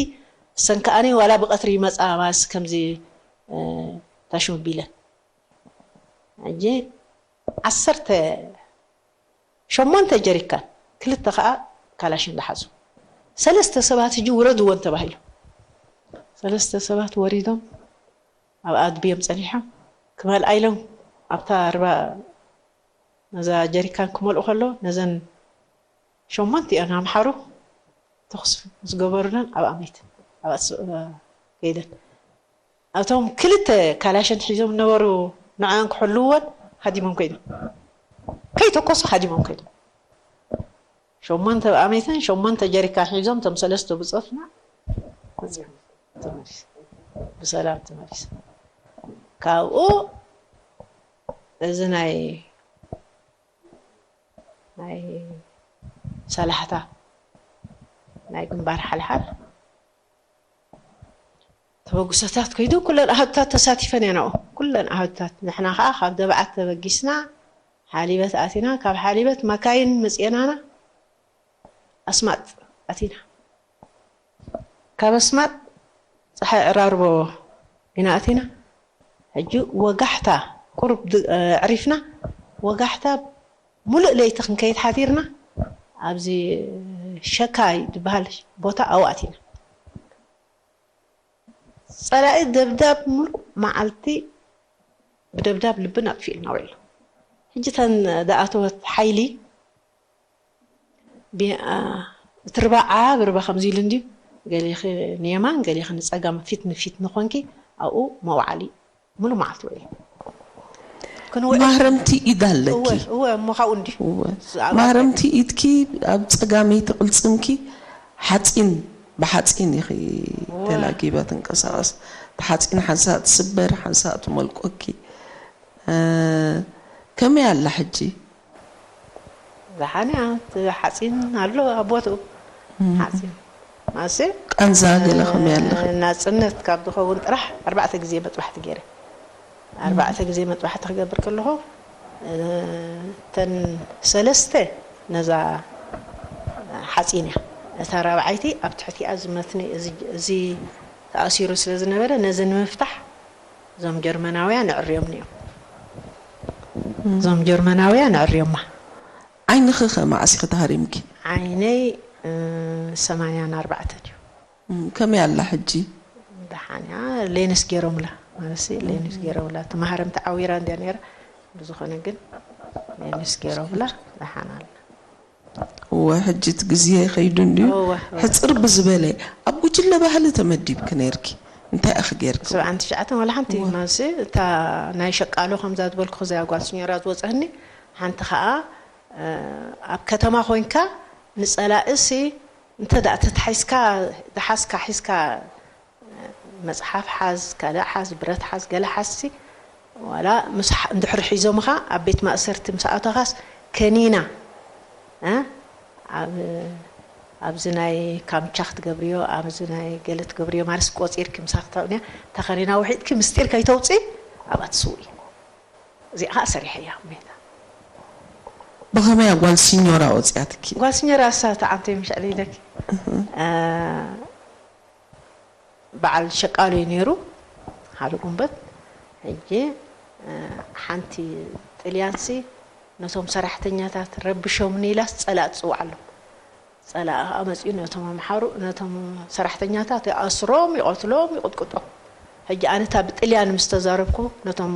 እሰን ከኣኒ ዋላ ብቐትሪ ይመፃ ማስ ከምዚ ታሽሙ ቢለን ሕጂ ዓሰርተ ሸሞንተ ጀሪካን ክልተ ከዓ ካላሽን ዝሓዙ ሰለስተ ሰባት ሕጂ ውረድዎን ተባሂሉ። ሰለስተ ሰባት ወሪዶም ኣብ ኣድብዮም ፀኒሖም ክመልኣ ኢሎም ኣብታ ርባ ነዛ ጀሪካን ክመልኡ ከሎ ነዘን ሸሞንቲኦን ኣምሓሩ ተኹሲ ምስ ገበሩለን ኣብ ኣመይት ኣብ ኣስ- ከይደን እቶም ክልተ ካላሽን ሒዞም ነበሩ ንዕን ክሕልውወን ሃዲሞም ከይዶም ከይተኮሱ ሃዲሞም ከይዶም ሸሞንተ ብኣመይተን ሸሞንተ ጀሪካን ሒዞም እቶም ሰለስተ ብፆትና መፅዮም ተመሊሶም ብሰላም ተመሊሶም ካብኡ እዚ ናይ ናይ ሰላሕታ ናይ ግንባር ሓልሓል ተበግሶታት ከይዱ ኩለን ኣሃዱታት ተሳቲፈን እየን ኣብኡ ኩለን ኣሃዱታት ንሕና ከዓ ካብ ደብዓት ተበጊስና ሓሊበት ኣቲና ካብ ሓሊበት መካይን መፅኤናና ኣስማጥ ኣቲና ካብ ኣስማጥ ፀሓይ ዕራርቦ ኢና ኣቲና ሕጂ ወጋሕታ ቁሩብ ኣዕሪፍና ወጋሕታ ሙሉእ ለይቲ ክንከይድ ሓዲርና ኣብዚ ሸካይ ዝበሃል ቦታ ኣብኡ ኣቲና ፀላኢ ደብዳብ ሙሉእ መዓልቲ ብደብዳብ ልብን ኣጥፊኡልና ውዒሉ ሕጂ ተን ዝኣተወት ሓይሊ እቲ ርባ ዓብ ርባ ከምዚ ኢሉ እንድዩ ገሌኺ ንየማን ገሌኺ ንፀጋም ፊት ንፊት ንኾንኪ ኣብኡ መውዓሊ ሙሉ መዓልቲ ውዒሉ ማህረምቲ ኢድ ኣለኪ እወ እሞ ካብኡ እንድዩ ማህረምቲ ኢድኪ ኣብ ፀጋመይቲ ቅልፅምኪ ሓፂን ብሓፂን ኢኺ ተላጊበ ትንቀሳቐስ ሓፂን ሓንሳእ ትስበር ሓንሳእ ትመልቆኪ ከመይ ኣላ ሕጂ ዝሓንያ ሓፂን ኣሎ ኣብ ቦትኡ ሓፂን ማሲ ቃንዛ ገለ ከመይ ኣለኺ ናፅነት ካብ ዝኸውን ጥራሕ ኣርባዕተ ግዜ መጥባሕቲ ገይረ ኣርባዕተ ግዜ መጥባሕቲ ክገብር ከለኹ ተን ሰለስተ ነዛ ሓፂን እያ እታ ራብዓይቲ ኣብ ትሕቲኣ ዝመትኒ እዚ ተኣሲሩ ስለ ዝነበረ ነዚ ንምፍታሕ እዞም ጀርመናውያን ኣዕርዮምኒ እዮም እዞም ጀርመናውያን ኣዕርዮማ ዓይንኺ ከ መዓስ ኢኺ ተሃሪምኪ ዓይነይ ሰማንያን ኣርባዕተን እዩ ከመይ ኣላ ሕጂ ደሓን እያ ሌንስ ገይሮምላ ማለት ሌንስ ገይሮምላ ተማሃረም ተዓዊራ እንድያ ነይራ ብዝኾነ ግን ሌንስ ገይሮምላ ደሓን ኣላ እወ ሕጂ እቲ ግዜ ከይዱ እንድዩ ሕፅር ብዝበለ ኣብ ጉጅለ ባህሊ ተመዲብኪ ነይርኪ እንታይ ኢኺ ጌርኪ ሰብዓን ትሽዓተን ዋላ ሓንቲ ማሲ እታ ናይ ሸቃሎ ከምዛ ዝበልኩ እዚኣ ጓል ስኞራ ዝወፀኒ ሓንቲ ከዓ ኣብ ከተማ ኮይንካ ንፀላእሲ እንተ ደኣ ተታሒዝካ ዝሓዝካ ሒዝካ መፅሓፍ ሓዝ ካልእ ሓዝ ብረት ሓዝ ገለ ሓዝሲ ዋላ ምስ እንድሕሪ ሒዞምኻ ኣብ ቤት ማእሰርቲ ምስ ኣተኻስ ከኒና ኣብዚ ናይ ካምቻ ክትገብርዮ ኣብዚ ናይ ገለ ትገብርዮ ማለስ ቆፂርኪ ምሳ ክተቕንያ ተኸኒና ውሒጥኪ ምስጢር ከይተውፅኢ ኣብኣ ትስውኢ እዚኣ ከዓ ሰሪሐያ ሜታ ብኸመይ ጓል ሲኞራ ወፅያትኪ ጓል ሲኞራ እሳ ተዓንተ ምሸዕለ ኢለኪ በዓል ሸቃሎ እዩ ነይሩ ሓደ ጉንበት ሕጂ ሓንቲ ጥልያንሲ ነቶም ሰራሕተኛታት ረብሾምኒ ኢላስ ጸላእ ትጽውዓሎም ጸላእ ከዓ መፅኡ ነቶም ኣምሓሩ ነቶም ሰራሕተኛታት ይኣስሮም ይቐትሎም ይቕጥቅጦም ሕጂ ኣነ እታ ብጥልያን ምስ ተዛረብኩ ነቶም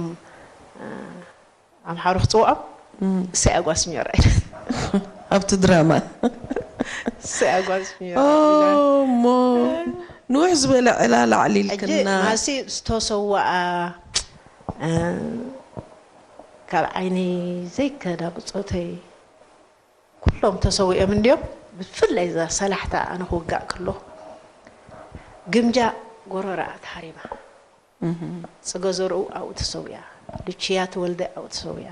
ኣምሓሩ ክፅውዖም እሰይ ኣጓስሚዮራ ኣብቲ ድራማ እሰይ ኣጓስሚዮራ እሞ ንውሕ ዝበለ ዕላል ኣዕሊልክና። ማሲ ዝተሰውኣ ካብ ዓይነይ ዘይከዳ ብፆተይ ኩሎም ተሰዊኦም እንድዮም። ብፍላይ እዛ ሰላሕታ ኣነ ክውጋእ ከሎ ግምጃ ጎረራ ተሃሪማ። ፅገ ዘርኡ ኣብኡ ተሰዊኣ። ሉቺያ ተወልደ ኣብኡ ተሰዊኣ።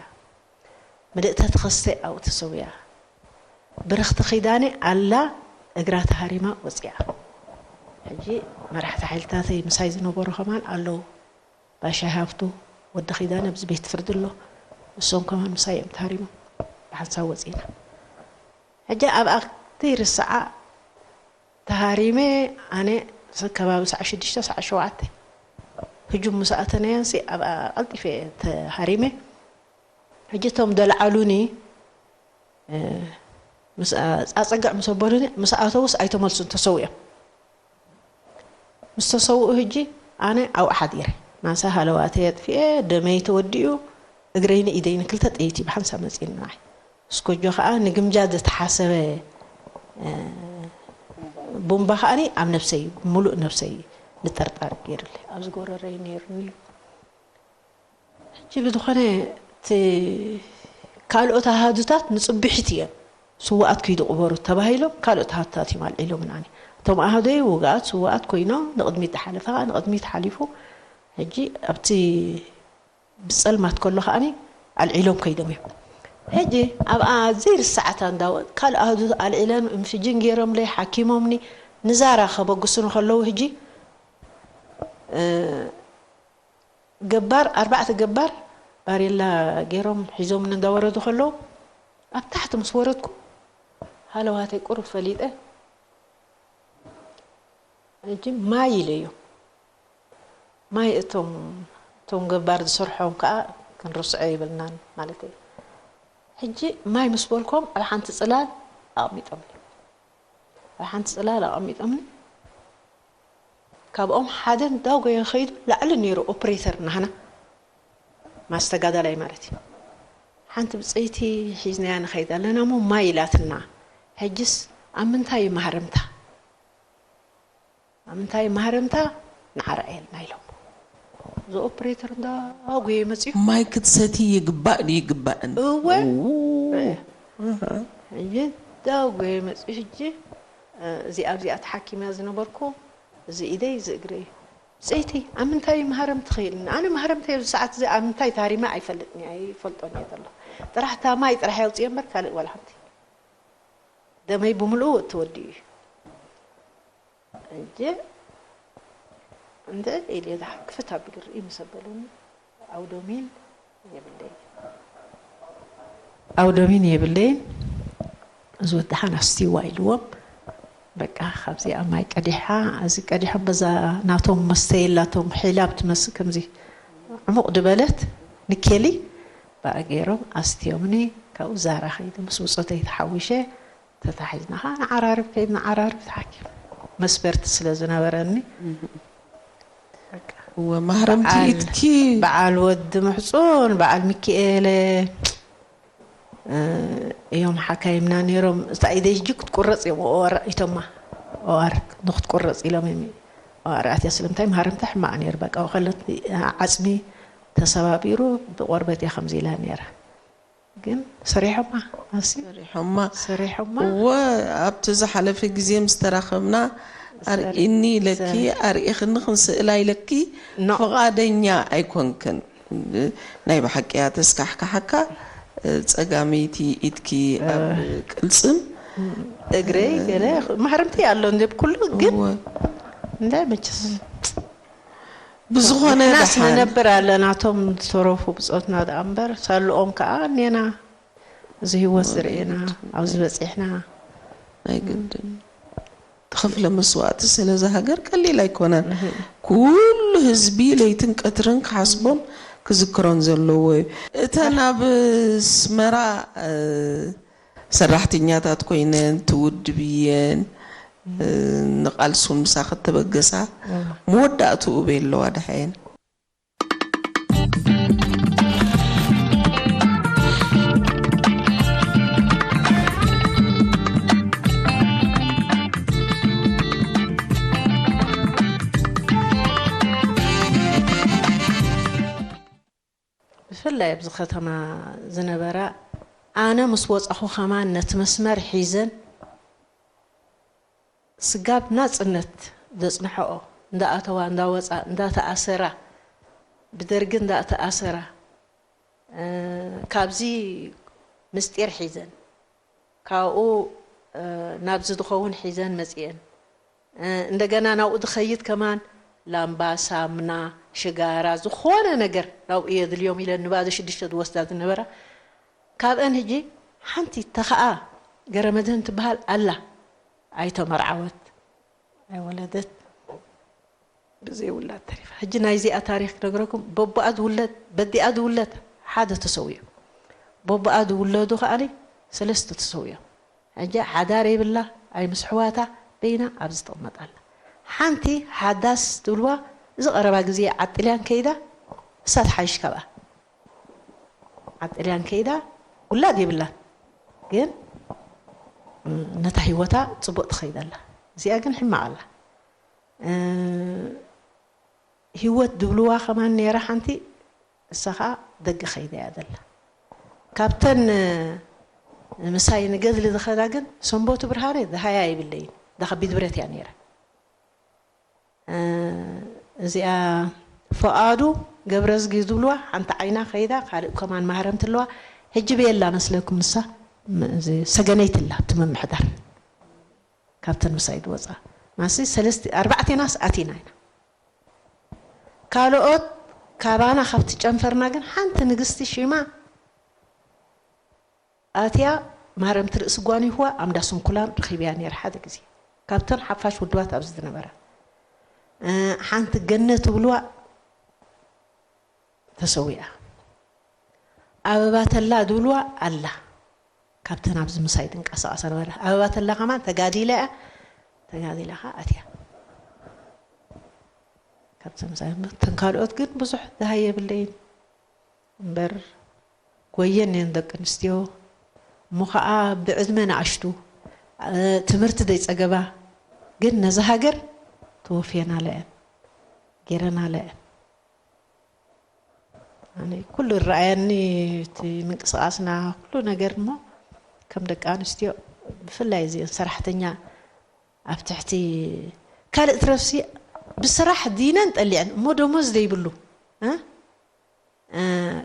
ምልእተ ተኸስተ ኣብኡ ተሰዊኣ። ብርኽቲ ኪዳነ ኣላ እግራ ተሃሪማ ወፂኣ። ሕጂ መራሕቲ ሓይልታተይ ምሳይ ዝነበሩ ከማን ኣለዉ። ባሻይ ሃፍቱ ወዲ ኪዳነ ኣብዚ ቤት ፍርዲ ኣሎ። እሶም ከማን ምሳይ እዮም ተሃሪሞም። ብሓንሳብ ወፂና። ሕጂ ኣብኣ ዘይርስዓ ተሃሪመ ኣነ ከባቢ ሰዓ ሽዱሽተ ሰዓ ሸውዓተ ህጁም ምስ ኣተናየንሲ ኣብኣ ቀልጢፈ ተሃሪመ። ሕጂ እቶም ደልዓሉኒ ኣፀግዕ ምስ ኣበሉኒ ምስ ኣተውስ ኣይተመልሱን ተሰዊኦም። ምስ ተሰውኡ ህጂ ኣነ ኣብኡ ሓዲረ ማንሳ ሃለዋተይ ኣጥፊኤ ደመይ ተወዲኡ እግረይን ኢደይን ክልተ ጥይት እዩ ብሓንሳብ መፂኡኒ ንዓይ። እስኮጆ ከዓ ንግምጃ ዝተሓሰበ ቡምባ ከዓኒ ኣብ ነብሰይ ሙሉእ ነብሰይ ንጥርጣር ገይሩለይ ኣብዚ ጎረረይ ነይሩኒ እዩ። ሕጂ ብዝኾነ እቲ ካልኦት ኣሃዱታት ንፅብሒት እዮም ስዋኣት ከይዱ ቅበሩ ተባሂሎም ካልኦት ኣሃዱታት እዮም ኣልዒሎም ንዓኒ። እቶም ኣሃዶይ ውጋኣት ስዋኣት ኮይኖም ንቕድሚት ዝሓለፈ ከዓ ንቕድሚት ሓሊፉ ሕጂ ኣብቲ ብፀልማት ከሎ ከዓኒ ኣልዒሎም ከይዶም እዮም። ሕጂ ኣብኣ ዘይርሳዓታ እንዳ ካልእ ኣሃዱ ኣልዒለን እንፍጅን ገይሮምለይ ሓኪሞምኒ ንዛራ ከበግሱኒ ከለዉ ሕጂ ገባር ኣርባዕተ ገባር ባሬላ ገይሮም ሒዞምኒ እንዳወረዱ ከለዉ ኣብ ታሕቲ ምስ ወረድኩ ሃለዋተይ ቁሩብ ፈሊጠ ሕጂ ማይ ኢለዮም ማይ እቶም እቶም ገባር ዝሰርሖም ከዓ ክንርስዖ የብልናን ማለት እዩ። ሕጂ ማይ ምስ በልኮም ኣብ ሓንቲ ፅላል ኣቐሚጦምኒ ኣብ ሓንቲ ፅላል ኣቐሚጦምኒ ካብኦም ሓደ እንዳጎየ ከይዱ ላዕሊ ነይሩ ኦፕሬተር ናህና ማስተጋዳላይ ማለት እዩ። ሓንቲ ብፀይቲ ሒዝናያ ንኸይድ ኣለና እሞ ማይ ኢላትና ሕጅስ ኣብ ምንታይ እዩ ማህረምታ ኣብ ምንታይ ማህረምታ ንዓርኣየልና ኢሎም እዚ ኦፕሬተር እንዳጎየ መፅዩ ማይ ክትሰቲ ይግባእ ይግባእን እወ ሕጂ እንዳጎየ መፅዩ ሕጂ እዚኣ ኣብዚኣ ተሓኪመያ ዝነበርኩ እዚ ኢደይ እዚ እግረይ ብፀይቲ ኣብ ምንታይ ማህረምቲ ኸይድኒ ኣነ ማህረምቲ ኣብዚ ሰዓት እዚ ኣብ ምንታይ ታሪመ ኣይፈልጥን ኣይፈልጦን እየ ዘሎ ጥራሕ እታ ማይ ጥራሕ የውፅየ እምበር ካልእ ዋላ ሓንቲ ደመይ ብምልኡ ተወዲኡ እዩ ሕጂ እንተ ኢለ ዝሓክፍት ኣቢሉ ርኢ ምስ ኣበለኒ ኣውዶሚን የብለይ ኣውዶሚን የብለይን እዚ ወዲ ሓን ኣስትይዋ ኢልዎም በቃ ካብዚኣ ማይ ቀዲሓ እዚ ቀዲሖም በዛ ናቶም መስተ የላቶም ሒላብ ትመስል ከምዚ ዕሙቕ ድበለት ንኬሊ ብኣ ገይሮም ኣስትዮምኒ ካብኡ ዛራ ከይዱ ምስ ብፆተይ ተሓዊሸ ተታሒዝና ከዓ ንዓራርብ ከይድና ዓራርብ ተሓኪም መስበርቲ ስለ ዝነበረኒ እወ ማህረምቲ ኢድኪ በዓል ወዲ ምሕፁን በዓል ሚኪኤለ እዮም ሓካይምና ነይሮም እታ ኢደይ ሕጂ ክትቁረፅ እዮም ኦዋር ኢቶማ ኦዋር ንክትቁረፅ ኢሎም እዮም ኦዋር ኣትያ ስለምንታይ ማህረምታ ሕማቕ ነይሩ በቃ ወከለት ዓፅሚ ተሰባቢሩ ብቆርበት እያ ከምዚ ኢላ ነይራ ግን ሰሪሖማ ኣሲ ሰሪሖማ ሰሪሖማ እወ ኣብቲ ዝሓለፈ ግዜ ምስ ተራኸብና ኣርእኒ ኢለኪ ኣርእኽኒ ክንስእላ ኢለኪ ኖ። ፍቓደኛ ኣይኮንክን ናይ ብሓቂ እያ ተስካሕካሓካ ጸጋመይቲ ኢድኪ ኣብ ቅልጽም እግረይ ገለ ማህረምቲ ኣሎ እንደ ኩሉ ግን እወ እንታይ መቸስ ብዝኾነ ንሕናስ ደሓን ንነብር ኣለና እቶም ዝተረፉ ብፆትና ደኣ እምበር ሳልኦም ከዓ እኔና እዚ ህይወት ዝርእና ኣብዚ በፂሕና ናይ ግድን ተኸፍለ መስዋእቲ ስለዚ ሃገር ቀሊል ኣይኮነን ኩሉ ህዝቢ ለይትን ቀትርን ክሓስቦን ክዝክሮን ዘለዎ እዩ እተን ኣብ ስመራ እ፣ ሰራሕተኛታት ኮይነን ትውድብየን እ፣ ንቓልሱን ምሳኺ ተበገሳ መወዳእትኡ በይ ኣለዋ ደሓየን ብፍላይ ኣብዚ ከተማ ዝነበራ፣ ኣነ ምስ ወጻኹ ከማን ነቲ መስመር ሒዘን ስጋብ ናጽነት ዘጽንሐኦ፣ እንዳኣተዋ እንዳወጻ እንዳተኣሰራ፣ ብደርጊ እንዳተኣሰራ፣ እ፣ ካብዚ ምስጢር ሒዘን፣ ካብኡ፣ እ፣ ናብዚ ዝኸውን ሒዘን መጺኤን። እ፣ እንደገና ናብኡ ዝኸይድ ከማን ላምባ፣ ሳምና፣ ሽጋራ፣ ዝኾነ ነገር ናብኡ የድልዮም ኢለን ንባዶ ሽዱሽተ ዝወስዳ ዝነበራ። ካብአን ሕጂ ሓንቲ ተኸኣ ገረመድህን ትበሃል ኣላ። ኣይተመርዓወት፣ ኣይወለደት፣ ብዘይ ውላድ ተሪፋ። ሕጂ ናይዚኣ ታሪኽ ክነግረኩም፣ በቦኣ ዝውለድ፣ በዲኣ ዝውለድ ሓደ ተሰዊኡ። በቦኣ ዝውለዱ ከኣኒ ሰለስተ ተሰዊኦም። ሕጂ ሓዳር የብላ፣ ኣይ ምስ ኣሕዋታ በይና ኣብዚ ትቕመጥ ኣላ። ሓንቲ ሓዳስ ትብልዋ፣ እዚ ቀረባ ግዜ ዓጥልያን ከይዳ፣ እሳ ትሓይሽ ካብኣ። ዓጥልያን ከይዳ፣ ውላድ የብላን፣ ግን፣ እ፣ ነታ ህይወታ ጽቡቕ ትኸይድ ኣላ። እዚኣ ግን ሕማቕ ኣላ። እ፣ ህይወት ድብልዋ ከማን ነይራ ሓንቲ፣ እሳ ኸኣ ደገ ኸይዳ እያ ዘላ። ካብተን፣ እ፣ ምሳይ ንገድሊ ዝኸዳ ግን ሰንበቱ ብርሃነ ደሃያ ይብለይን፣ ዳኸቢድ ብረት እያ ነይራ። እ፣ እዚኣ ፍቓዱ ገብረዝጊ ዝብልዋ ሓንቲ ዓይና ከይዳ፣ ካልእ ከማን ማህረምቲ ኣለዋ። ሕጂ በየላ መስለኩም ንሳ? ም-፣ እዚ ሰገነይቲ ኣላ፣ ኣብቲ ምምሕዳር። ካብተን ምሳይ ዝወጻ። ማሲ ሰለስተ፣ ኣርባዕቴናስ ኣቲና ኢና። ካልኦት ካባና ካብቲ ጨንፈርና ግን ሓንቲ ንግስቲ ሽማ ኣትያ ማረምቲ ርእሲ ጓኒፍዋ ኣምዳ ስንኩላን ረኺብያ ነይረ ሓደ ግዜ። ካብተን ሓፋሽ ውድባት ኣብዚ ዝነበራ። እ፣ ሓንቲ ገነት ትብልዋ ተሰዊኣ። ኣበባ ተላ ዝብልዋ ኣላ። ካብተን ኣብዚ ምሳይ ትንቀሳቐሳ ነበራ። ኣበባ ተላ ከማን ተጋዲላ እያ። ተጋዲላ ኸዓ ኣትያ። ካብተን ምሳይ፣ እተን ካልኦት ግን ብዙሕ ደሃይ የብለይን። እምበር ጎየን እየን ደቂ ኣንስትዮ። እሞ ኸዓ ብዕድመ ንኣሽቱ፣ እ፣ ትምህርቲ ዘይጸገባ፣ ግን ነዛ ሃገር ተወፍየናላ እየን። ገይረናላ እየን። ኣነ ኩሉ ይረኣየኒ፣ እቲ ምንቅስቓስና፣ ኩሉ ነገር። እሞ ከም ደቂ ኣንስትዮ ብፍላይ እዚአን ሰራሕተኛ ኣብ ትሕቲ ካልእ ትረፍሲ ብስራሕ ዲነን ጠሊዐን እሞ ደሞዝ ዘይብሉ፣ እ? እ፣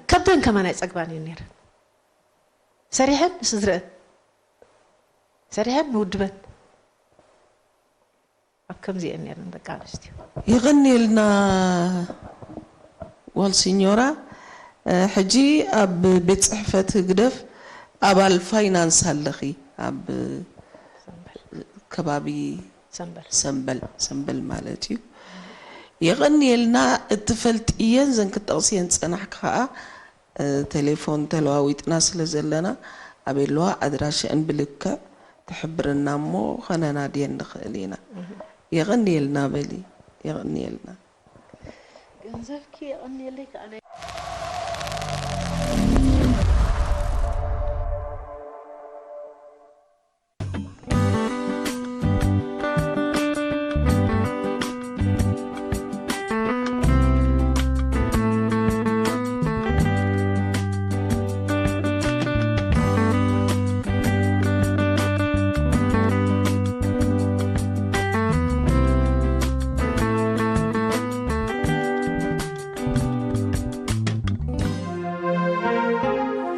ከብደን ከማን ኣይጸግባን እየን ነይረን። ሰሪሐን ንስድረአን፣ ሰሪሐን ንውድበን። ኣብ ከምዚ እየን ነይረን ደቂ ኣንስትዮ። የቐንየልና ጓል ሲኞራ። እ፣ ሕጂ ኣብ ቤት ጽሕፈት ህግደፍ ኣባል ፋይናንስ ኣለኺ፣ ኣብ ከባቢ ሰምበል። ሰምበል፣ ሰምበል ማለት እዩ። የቐንየልና። እትፈልጥየን ዘን ክትጠቕስየን ዝጸናሕኪ ከኣ፣ እ፣ ቴሌፎን ተለዋዊጥና ስለ ዘለና፣ ኣበይ ኣለዋ ኣድራሽአን ብልክዕ ትሕብርና እሞ ኸነናድየን ንኽእል ኢና። የቐንየልና በሊ፣ የቐንየልና። ገንዘብኪ የቐንየለይ ከኣ ናይ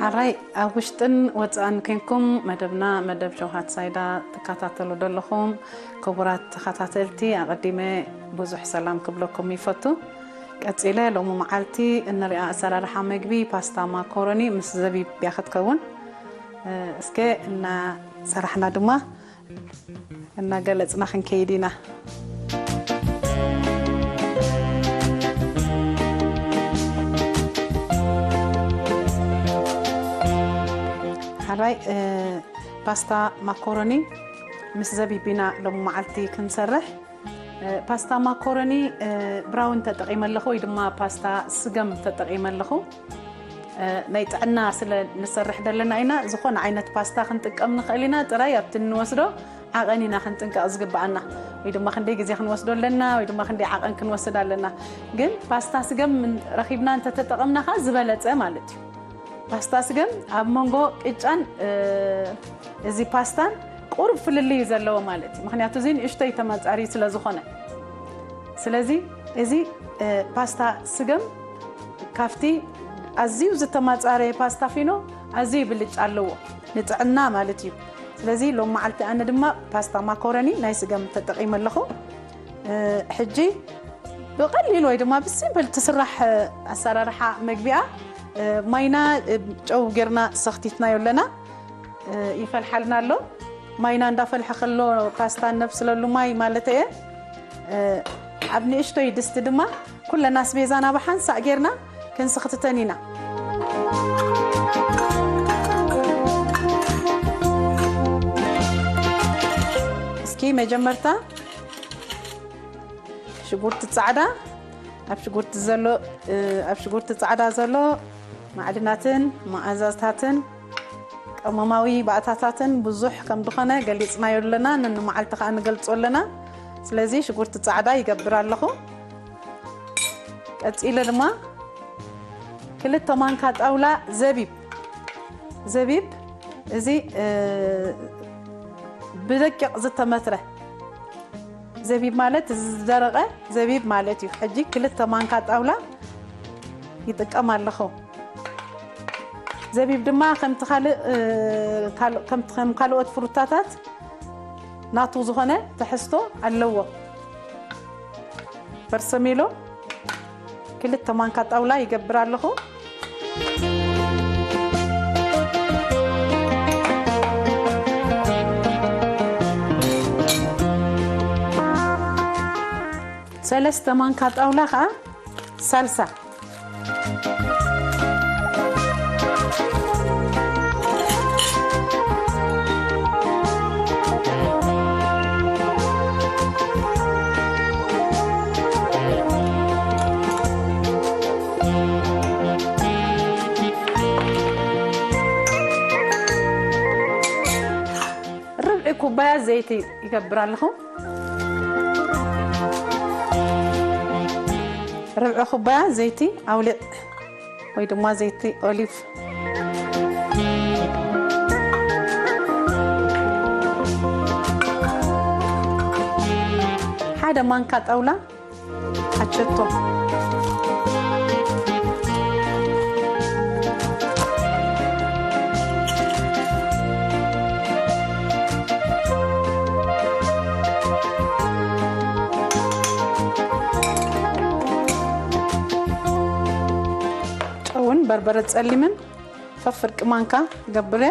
ሓራይ ኣብ ውሽጥን ወጻእን ኮንኩም መደብና፣ መደብ ሸውሃት ሳይዳ ትከታተሉ ዘለኹም ክቡራት ተኸታተልቲ፣ ኣቐዲመ ብዙሕ ሰላም ክብለኩም ይፈቱ። ቀጺለ ሎሚ መዓልቲ እንሪኣ ኣሰራርሓ መግቢ ፓስታ ማኮሮኒ ምስ ዘቢብ እያ ክትከውን። እ፣ እስከ እናሰራሕና ድማ እናገለጽና ክንከይድ ኢና። ሓራይ፣ እ፣ ፓስታ ማኮሮኒ ምስ ዘቢብ ኢና ሎሚ መዓልቲ ክንሰርሕ። እ፣ ፓስታ ማኮሮኒ፣ እ፣ ብራውን ተጠቒመ ኣለኹ ወይ ድማ ፓስታ ስገም ተጠቒመ ኣለኹ። እ፣ ናይ ጥዕና ስለ ንሰርሕ ዘለና ኢና፣ ዝኾነ ዓይነት ፓስታ ክንጥቀም ንኽእል ኢና። ጥራይ ኣብቲ እንወስዶ ዓቐን ኢና ክንጥንቀቕ ዝግብኣና። ወይ ድማ ክንደይ ግዜ ክንወስዶ ኣለና፣ ወይ ድማ ክንደይ ዓቐን ክንወስድ ኣለና። ግን ፓስታ ስገም ምን-፣ ረኺብና እንተተጠቐምና ኸዓ ዝበለጸ ማለት እዩ። ፓስታ ስገም ኣብ መንጎ ቅጫን፣ እ፣ እዚ ፓስታን ቁሩብ ፍልልይ እዩ ዘለዎ ማለት እዩ። ምኽንያቱ እዚ ንእሽተይ ተመጻሪ ስለ ዝኾነ። ስለዚ እዚ፣ እ፣ ፓስታ ስገም ካብቲ ኣዝዩ ዝተማጻረየ ፓስታ ፊኖ ኣዝዩ ብልጫ ኣለዎ፣ ንጥዕና ማለት እዩ። ስለዚ ሎም መዓልቲ ኣነ ድማ ፓስታ ማኮረኒ ናይ ስገም ተጠቒመ ኣለኹ። እ፣ ሕጂ ብቐሊል ወይ ድማ ብሲምፕል ትስራሕ፣ እ፣ ኣሰራርሓ መግቢኣ፣ እ፣ ማይና፣ እ፣ ጨው ጌርና ሰኽቲትናዮ ኣለና። እ፣ ይፈልሓልና ኣሎ። ማይና እንዳፈልሐ ከሎ ፓስታ እነብስለሉ ማይ ማለት እየ። እ፣ ኣብ ንእሽቶይ ድስቲ ድማ ኩለን ኣስቤዛና ብሓንሳእ ጌርና ክንስኽትተን ኢና። እስኪ መጀመርታ ሽጉርቲ ጻዕዳ፣ ኣብ ሽጉርቲ ዘሎ፣ እ፣ ኣብ ሽጉርቲ ጻዕዳ ዘሎ ማዕድናትን መኣዛታትን ቀመማዊ ባእታታትን ብዙሕ ከም ዝኾነ ገሊጽናዮ ኣለና፣ ነንመዓልቲ ከኣ ንገልጾ ኣለና። ስለዚ ሽጉርቲ ጻዕዳ ይገብር ኣለኹ። ቀጺለ ድማ ክልተ ማንካ ጣውላ ዘቢብ፣ ዘቢብ እዚ፣ እ፣ ብደቂቕ ዝተመትረ ዘቢብ ማለት ዝደረቐ ዘቢብ ማለት እዩ። ሕጂ ክልተ ማንካ ጣውላ ይጥቀም ኣለኹ። ዘቢብ ድማ ከምቲ ካልእ፣ እ፣ ካል-፣ ከምቲ ከም ካልኦት ፍሩታታት ናቱ ዝኾነ ትሕዝቶ ኣለዎ። በርሰሜሎ ክልተ ማንካ ጣውላ ይገብር ኣለኹ። ሰለስተ ማንካ ጣውላ ኸዓ ሳልሳ። ርብዒ ኩባያ ዘይቲ ይገብር ኣለኹ። ርብዒ ኩባያ ዘይቲ ኣውሊዕ ወይ ድማ ዘይቲ ኦሊቭ። ሓደ ማንካ ጣውላ ኣቸቶ። ጨውን በርበረ ጸሊምን ፈፍርቂ ማንካ ገብረ።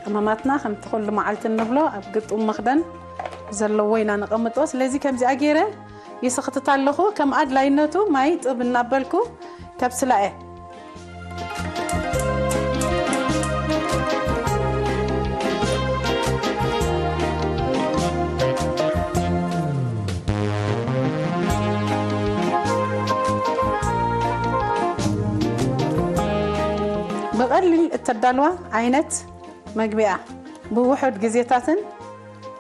ቀመማትና ከምቲ ኩሉ መዓልቲ እንብሎ ኣብ ግጡም መኽደን ዘለዎ ኢና ነቐምጦ። ስለዚ ከምዚኣ ገይረ ይስኽትት ኣለኹ። ከም ኣድላይነቱ ማይ ጥብ እናበልኩ ከብስላ እየ። ብቐሊል እተዳልዋ ዓይነት መግቢኣ ብውሑድ ግዜታትን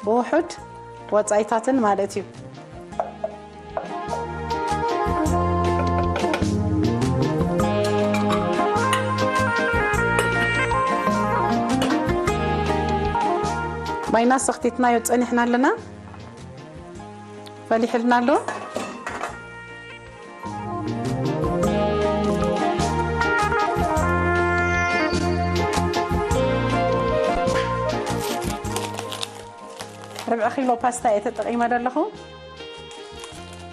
ብውሑድ ወጻኢታትን ማለት እዩ። ማይና ሰኽቲትናዮ ጸኒሕና ኣለና። ፈሊሕልና ኣሎ። ርብዒ ኪሎ ፓስታ እየ ተጠቒመ ዘለኹ።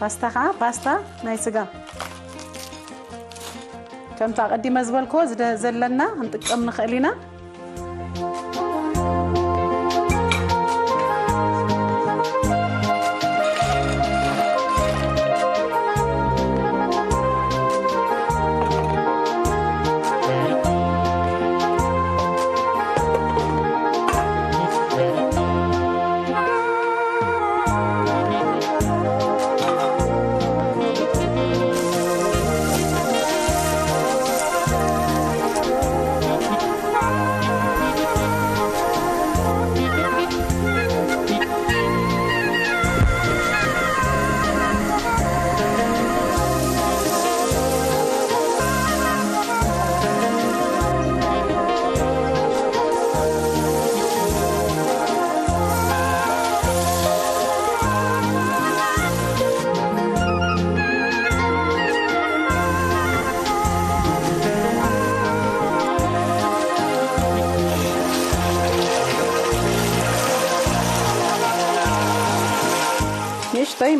ፓስታ ኸዓ ፓስታ ናይ ስጋ። ከምቲ ኣቐዲመ ዝበልክዎ ዝደ-፣ ዘለና ክንጥቀም ንኽእል ኢና።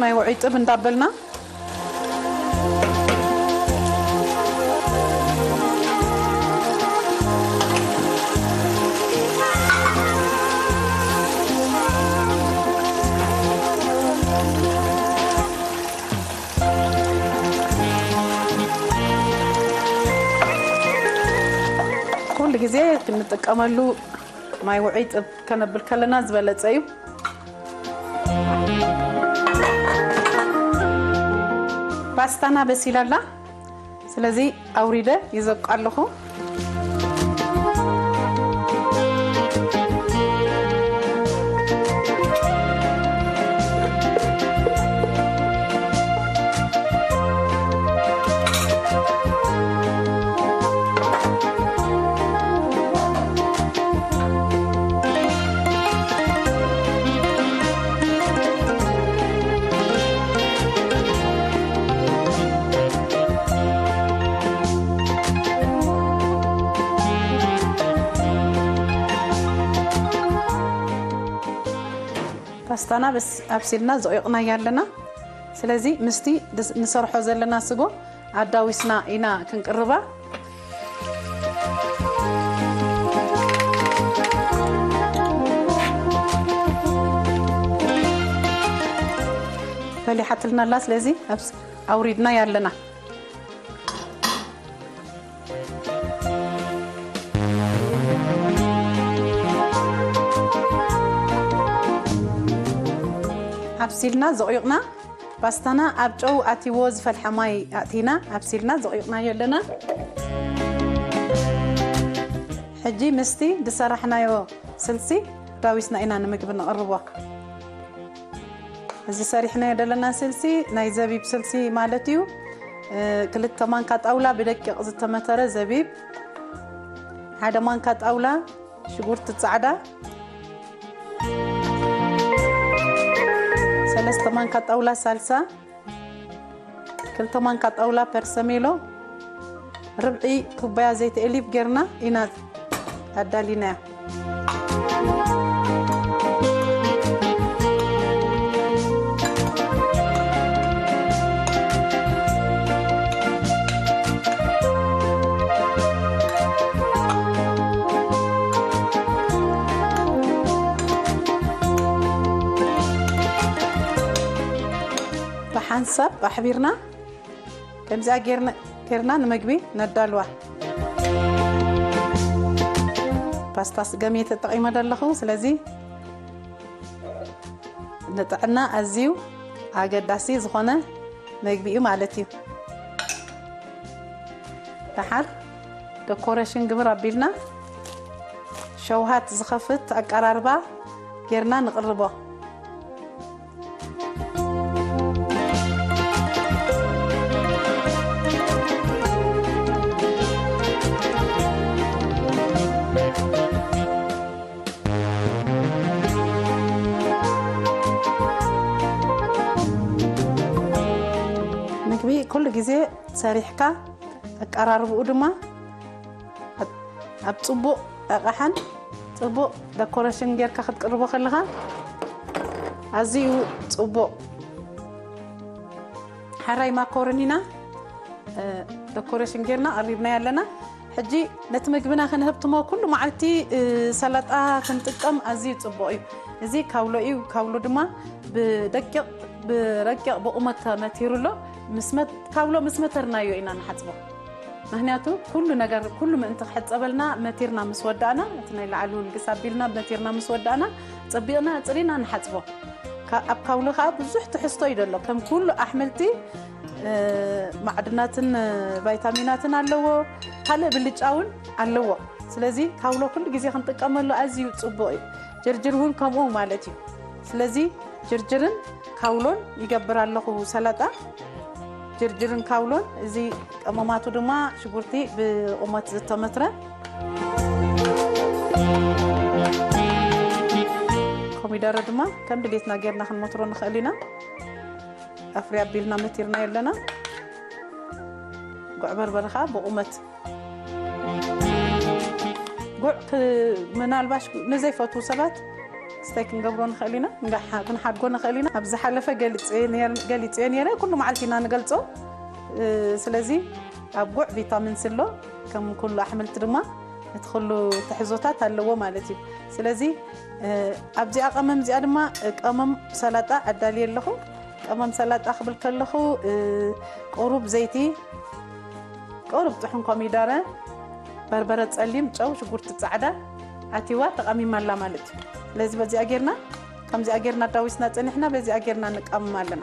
ናይ ውዑይ ጥብ እንዳበልና ኩሉ ግዜ ክንጥቀመሉ ማይ ውዑይ ጥብ ከነብል ከለና ዝበለጸ እዩ። ፓስታና በሲላ ኣላ። ስለዚ ኣውሪደ ይዘብቃ ኣለኹ። ፓስታና በስ ኣብሲልና ዘቑቕናያ ኣለና። ስለዚ ምስቲ ድስ-፣ ንሰርሖ ዘለና ስጎ ኣዳዊስና ኢና ክንቅርባ። ፈሊሓትልና ኣላ፣ ስለዚ ኣብስ-፣ ኣውሪድናያ ኣለና። ኣብሲልና ዘቑቕና ፓስታና ኣብ ጨው ኣትይዎ ዝፈልሐ ማይ ኣእቲና ኣብሲልና ዘቑቕናዮ ኣለና። ሕጂ ምስቲ ዝሰራሕናዮ ስልሲ ዳዊስና ኢና ንምግቢ ንቕርቦ። እዚ ሰሪሕናዮ ዘለና ስልሲ ናይ ዘቢብ ስልሲ ማለት እዩ። እ፣ ክልተ ማንካ ጣውላ ብደቂቕ ዝተመተረ ዘቢብ፣ ሓደ ማንካ ጣውላ ሽጉርቲ ጻዕዳ፣ ሰለስተ ማንካ ጣውላ ሳልሳ፣ ክልተ ማንካ ጣውላ ፐርሰሜሎ፣ ርብዒ ኩባያ ዘይቲ ኤሊቭ ጌርና ኢና ኣዳሊናያ። ብሓንሳብ ኣሕቢርና ከምዚኣ ጌርና፣ ጌርና ንምግቢ ነዳልዋ። ፓስታ ስገም እየ ተጠቒመ ዘለኹ፣ ስለዚ ንጥዕና ኣዝዩ ኣገዳሲ ዝኾነ መግቢ እዩ ማለት እዩ። ደሓር ደኮሬሽን ግብር ኣቢልና ሸውሃት ዝኸፍት ኣቀራርባ ጌርና ንቕርቦ። ምግቢ ኩሉ ግዜ ሰሪሕካ ኣቀራርብኡ ድማ ኣብ፣ ኣብ ጽቡቕ ኣቕሓን ጽቡቕ ደኮሬሽን ጌርካ ክትቅርቦ ከለኻ ኣዝዩ ጽቡቕ። ሓራይ ማኮረኒና፣ እ፣ ደኮሬሽን ጌርና ቀሪብናዮ ኣለና። ሕጂ ነቲ ምግብና ክንህብትሞ ኩሉ መዓልቲ፣ እ፣ ሰላጣ ክንጥቀም ኣዝዩ ጽቡቕ እዩ። እዚ ካውሎ እዩ። ካውሎ ድማ ብደቂቕ፣ ብረቂቕ ብቑመት ተመቲሩ ኣሎ። ምስ መት-፣ ካውሎ ምስ መተርናዮ ኢና ንሓጽቦ። ምኽንያቱ ኩሉ ነገር፣ ኩሉ ምእንቲ ክሕጸበልና መቲርና ምስ ወዳእና፣ እቲ ናይ ላዕሉ ልግስ ኣቢልና መቲርና ምስ ወዳእና፣ ጸቢቕና ኣጽሪና ንሓጽቦ። ካ-፣ ኣብ ካውሎ ከኣ ብዙሕ ትሕዝቶ እዩ ዘሎ። ከም ኩሉ ኣሕምልቲ፣ እ፣ ማዕድናትን፣ እ፣ ቫይታሚናትን ኣለዎ። ካልእ ብልጫ እውን ኣለዎ። ስለዚ ካውሎ ኩሉ ግዜ ክንጥቀመሉ ኣዝዩ ጽቡቕ እዩ። ጅርጅር እውን ከምኡ ማለት እዩ። ስለዚ ጅርጅርን ካውሎን ይገብር ኣለኹ ሰላጣ። ጅርጅርን ካውሎን፣ እዚ ቀመማቱ ድማ ሽጉርቲ ብቑመት ዝተመትረ። ኮሚደረ ድማ ከም ድሌትና ጌርና ክንመትሮ ንኽእል ኢና። ኣፍሪ ኣቢልና መቲርና ኣለና። ጉዕ በርበረ ኸኣ ብቑመት። ጉዕ ክ-፣ ምናልባሽ ንዘይፈትዉ ሰባት ስታይ ክንገብሮ ንኽእል ኢና፣ ክንሓድጎ ንኽእል ኢና። ኣብ ዝሓለፈ ገሊፀዮ ነይረ፣ ኩሉ መዓልቲ ኢና ንገልፆ። ስለዚ ኣብ ጉዕ ቪታሚን ሲ ኣሎ፣ ከም ኩሉ ኣሕምልቲ ድማ እቲ ኩሉ ትሕዞታት ኣለዎ ማለት እዩ። ስለዚ ኣብዚኣ ቀመም እዚኣ ድማ ቀመም ሰላጣ ኣዳልየ ኣለኹ። ቀመም ሰላጣ ክብል ከለኹ ቁሩብ ዘይቲ፣ ቁሩብ ጥሑን ኮሚደረ፣ በርበረ ጸሊም፣ ጨው፣ ሽጉርቲ ጻዕዳ ኣቲዋ ተቐሚማ ኣላ ማለት እዩ። ስለዚ በዚኣ ጌርና፣ ከምዚኣ ጌርና ኣዳዊስና ጸኒሕና፣ በዚኣ ጌርና ንቀምም ኣለና።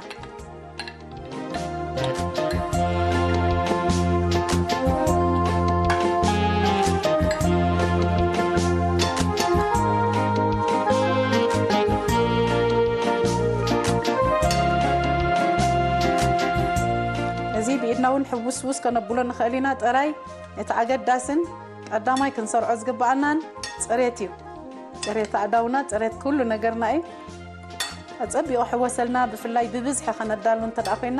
እዚ ብኢድና እውን ሕውስውስ ከነብሎ ንኽእል ኢና። ጥራይ እቲ ኣገዳስን ቀዳማይ ክንሰርዖ ዝግብኣናን ጽሬት እዩ። ጽሬት ኣእዳውና፣ ጽሬት ኩሉ ነገርና እዩ። ኣጸቢቑ ሕወሰልና፣ ብፍላይ ብብዝሒ ከነዳሉ እንተ ደኣ ኮይና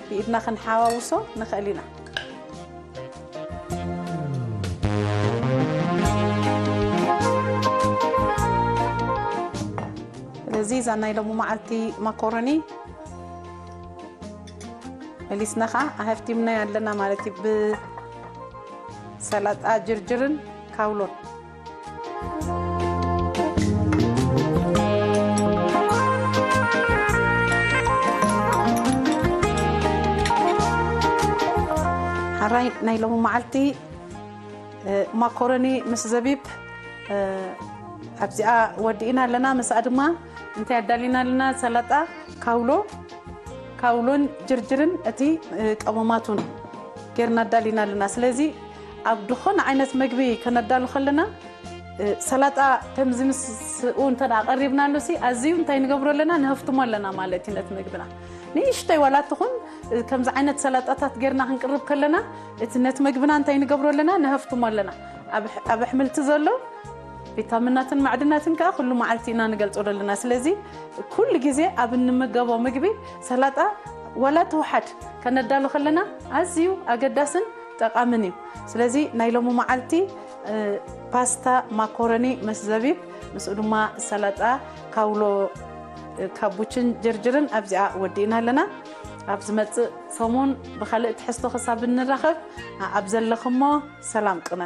ብኢድና ክንሓዋውሶ ንኽእል ኢና። ስለዚ እዛ ናይ ሎሚ መዓልቲ ማኮሮኒ መሊስና ኸዓ ኣሀፍቲምናዮ ኣለና ማለት እዩ፣ ብሰላጣ ጅርጅርን ካውሎን። ሓራይ ናይ ሎሚ መዓልቲ ማኮረኒ ምስ ዘቢብ ኣብዚኣ ወዲእና ኣለና። ምስኣ ድማ እንታይ ኣዳሊና ኣለና? ሰላጣ፣ ካውሎ፣ ካውሎን ጅርጅርን እቲ ቀመማቱን ጌርና ኣዳሊና ኣለና። ስለዚ ኣብ ዝኾነ ዓይነት መግቢ ከነዳሉ ከለና ሰላጣ ከምዚ ምስኡ እንተ ደኣ ቀሪብናሉ ሲ ኣዝዩ እንታይ ንገብሮ ኣለና? ንሀፍትሞ ኣለና ማለት እዩ ነቲ መግብና። ንእሽተይ ዋላ ትኹን ከምዚ ዓይነት ሰላጣታት ጌርና ክንቅርብ ከለና እቲ ነቲ መግብና እንታይ ንገብሮ ኣለና? ንሀፍትሞ ኣለና። ኣብ ኣሕ-፣ ኣብ ኣሕምልቲ ዘሎ ቪታሚናትን ማዕድናትን ከኣ ኩሉ መዓልቲ ኢና ንገልጾ ዘለና። ስለዚ ኩሉ ግዜ ኣብ እንምገቦ ምግቢ ሰላጣ ዋላ ተውሓድ ከነዳሉ ከለና ኣዝዩ ኣገዳስን ጠቓምን እዩ። ስለዚ ናይ ሎሚ መዓልቲ ፓስታ ማኮረኒ ምስ ዘቢብ፣ ምስኡ ድማ ሰላጣ ካውሎ፣ ካቡችን ጅርጅርን ኣብዚኣ ወዲእና ኣለና። ኣብ ዝመጽእ ሰሙን ብኻልእ ትሕዝቶ ክሳብ እንራኸብ፣ ኣብ ዘለኹሞ ሰላም ቅነ።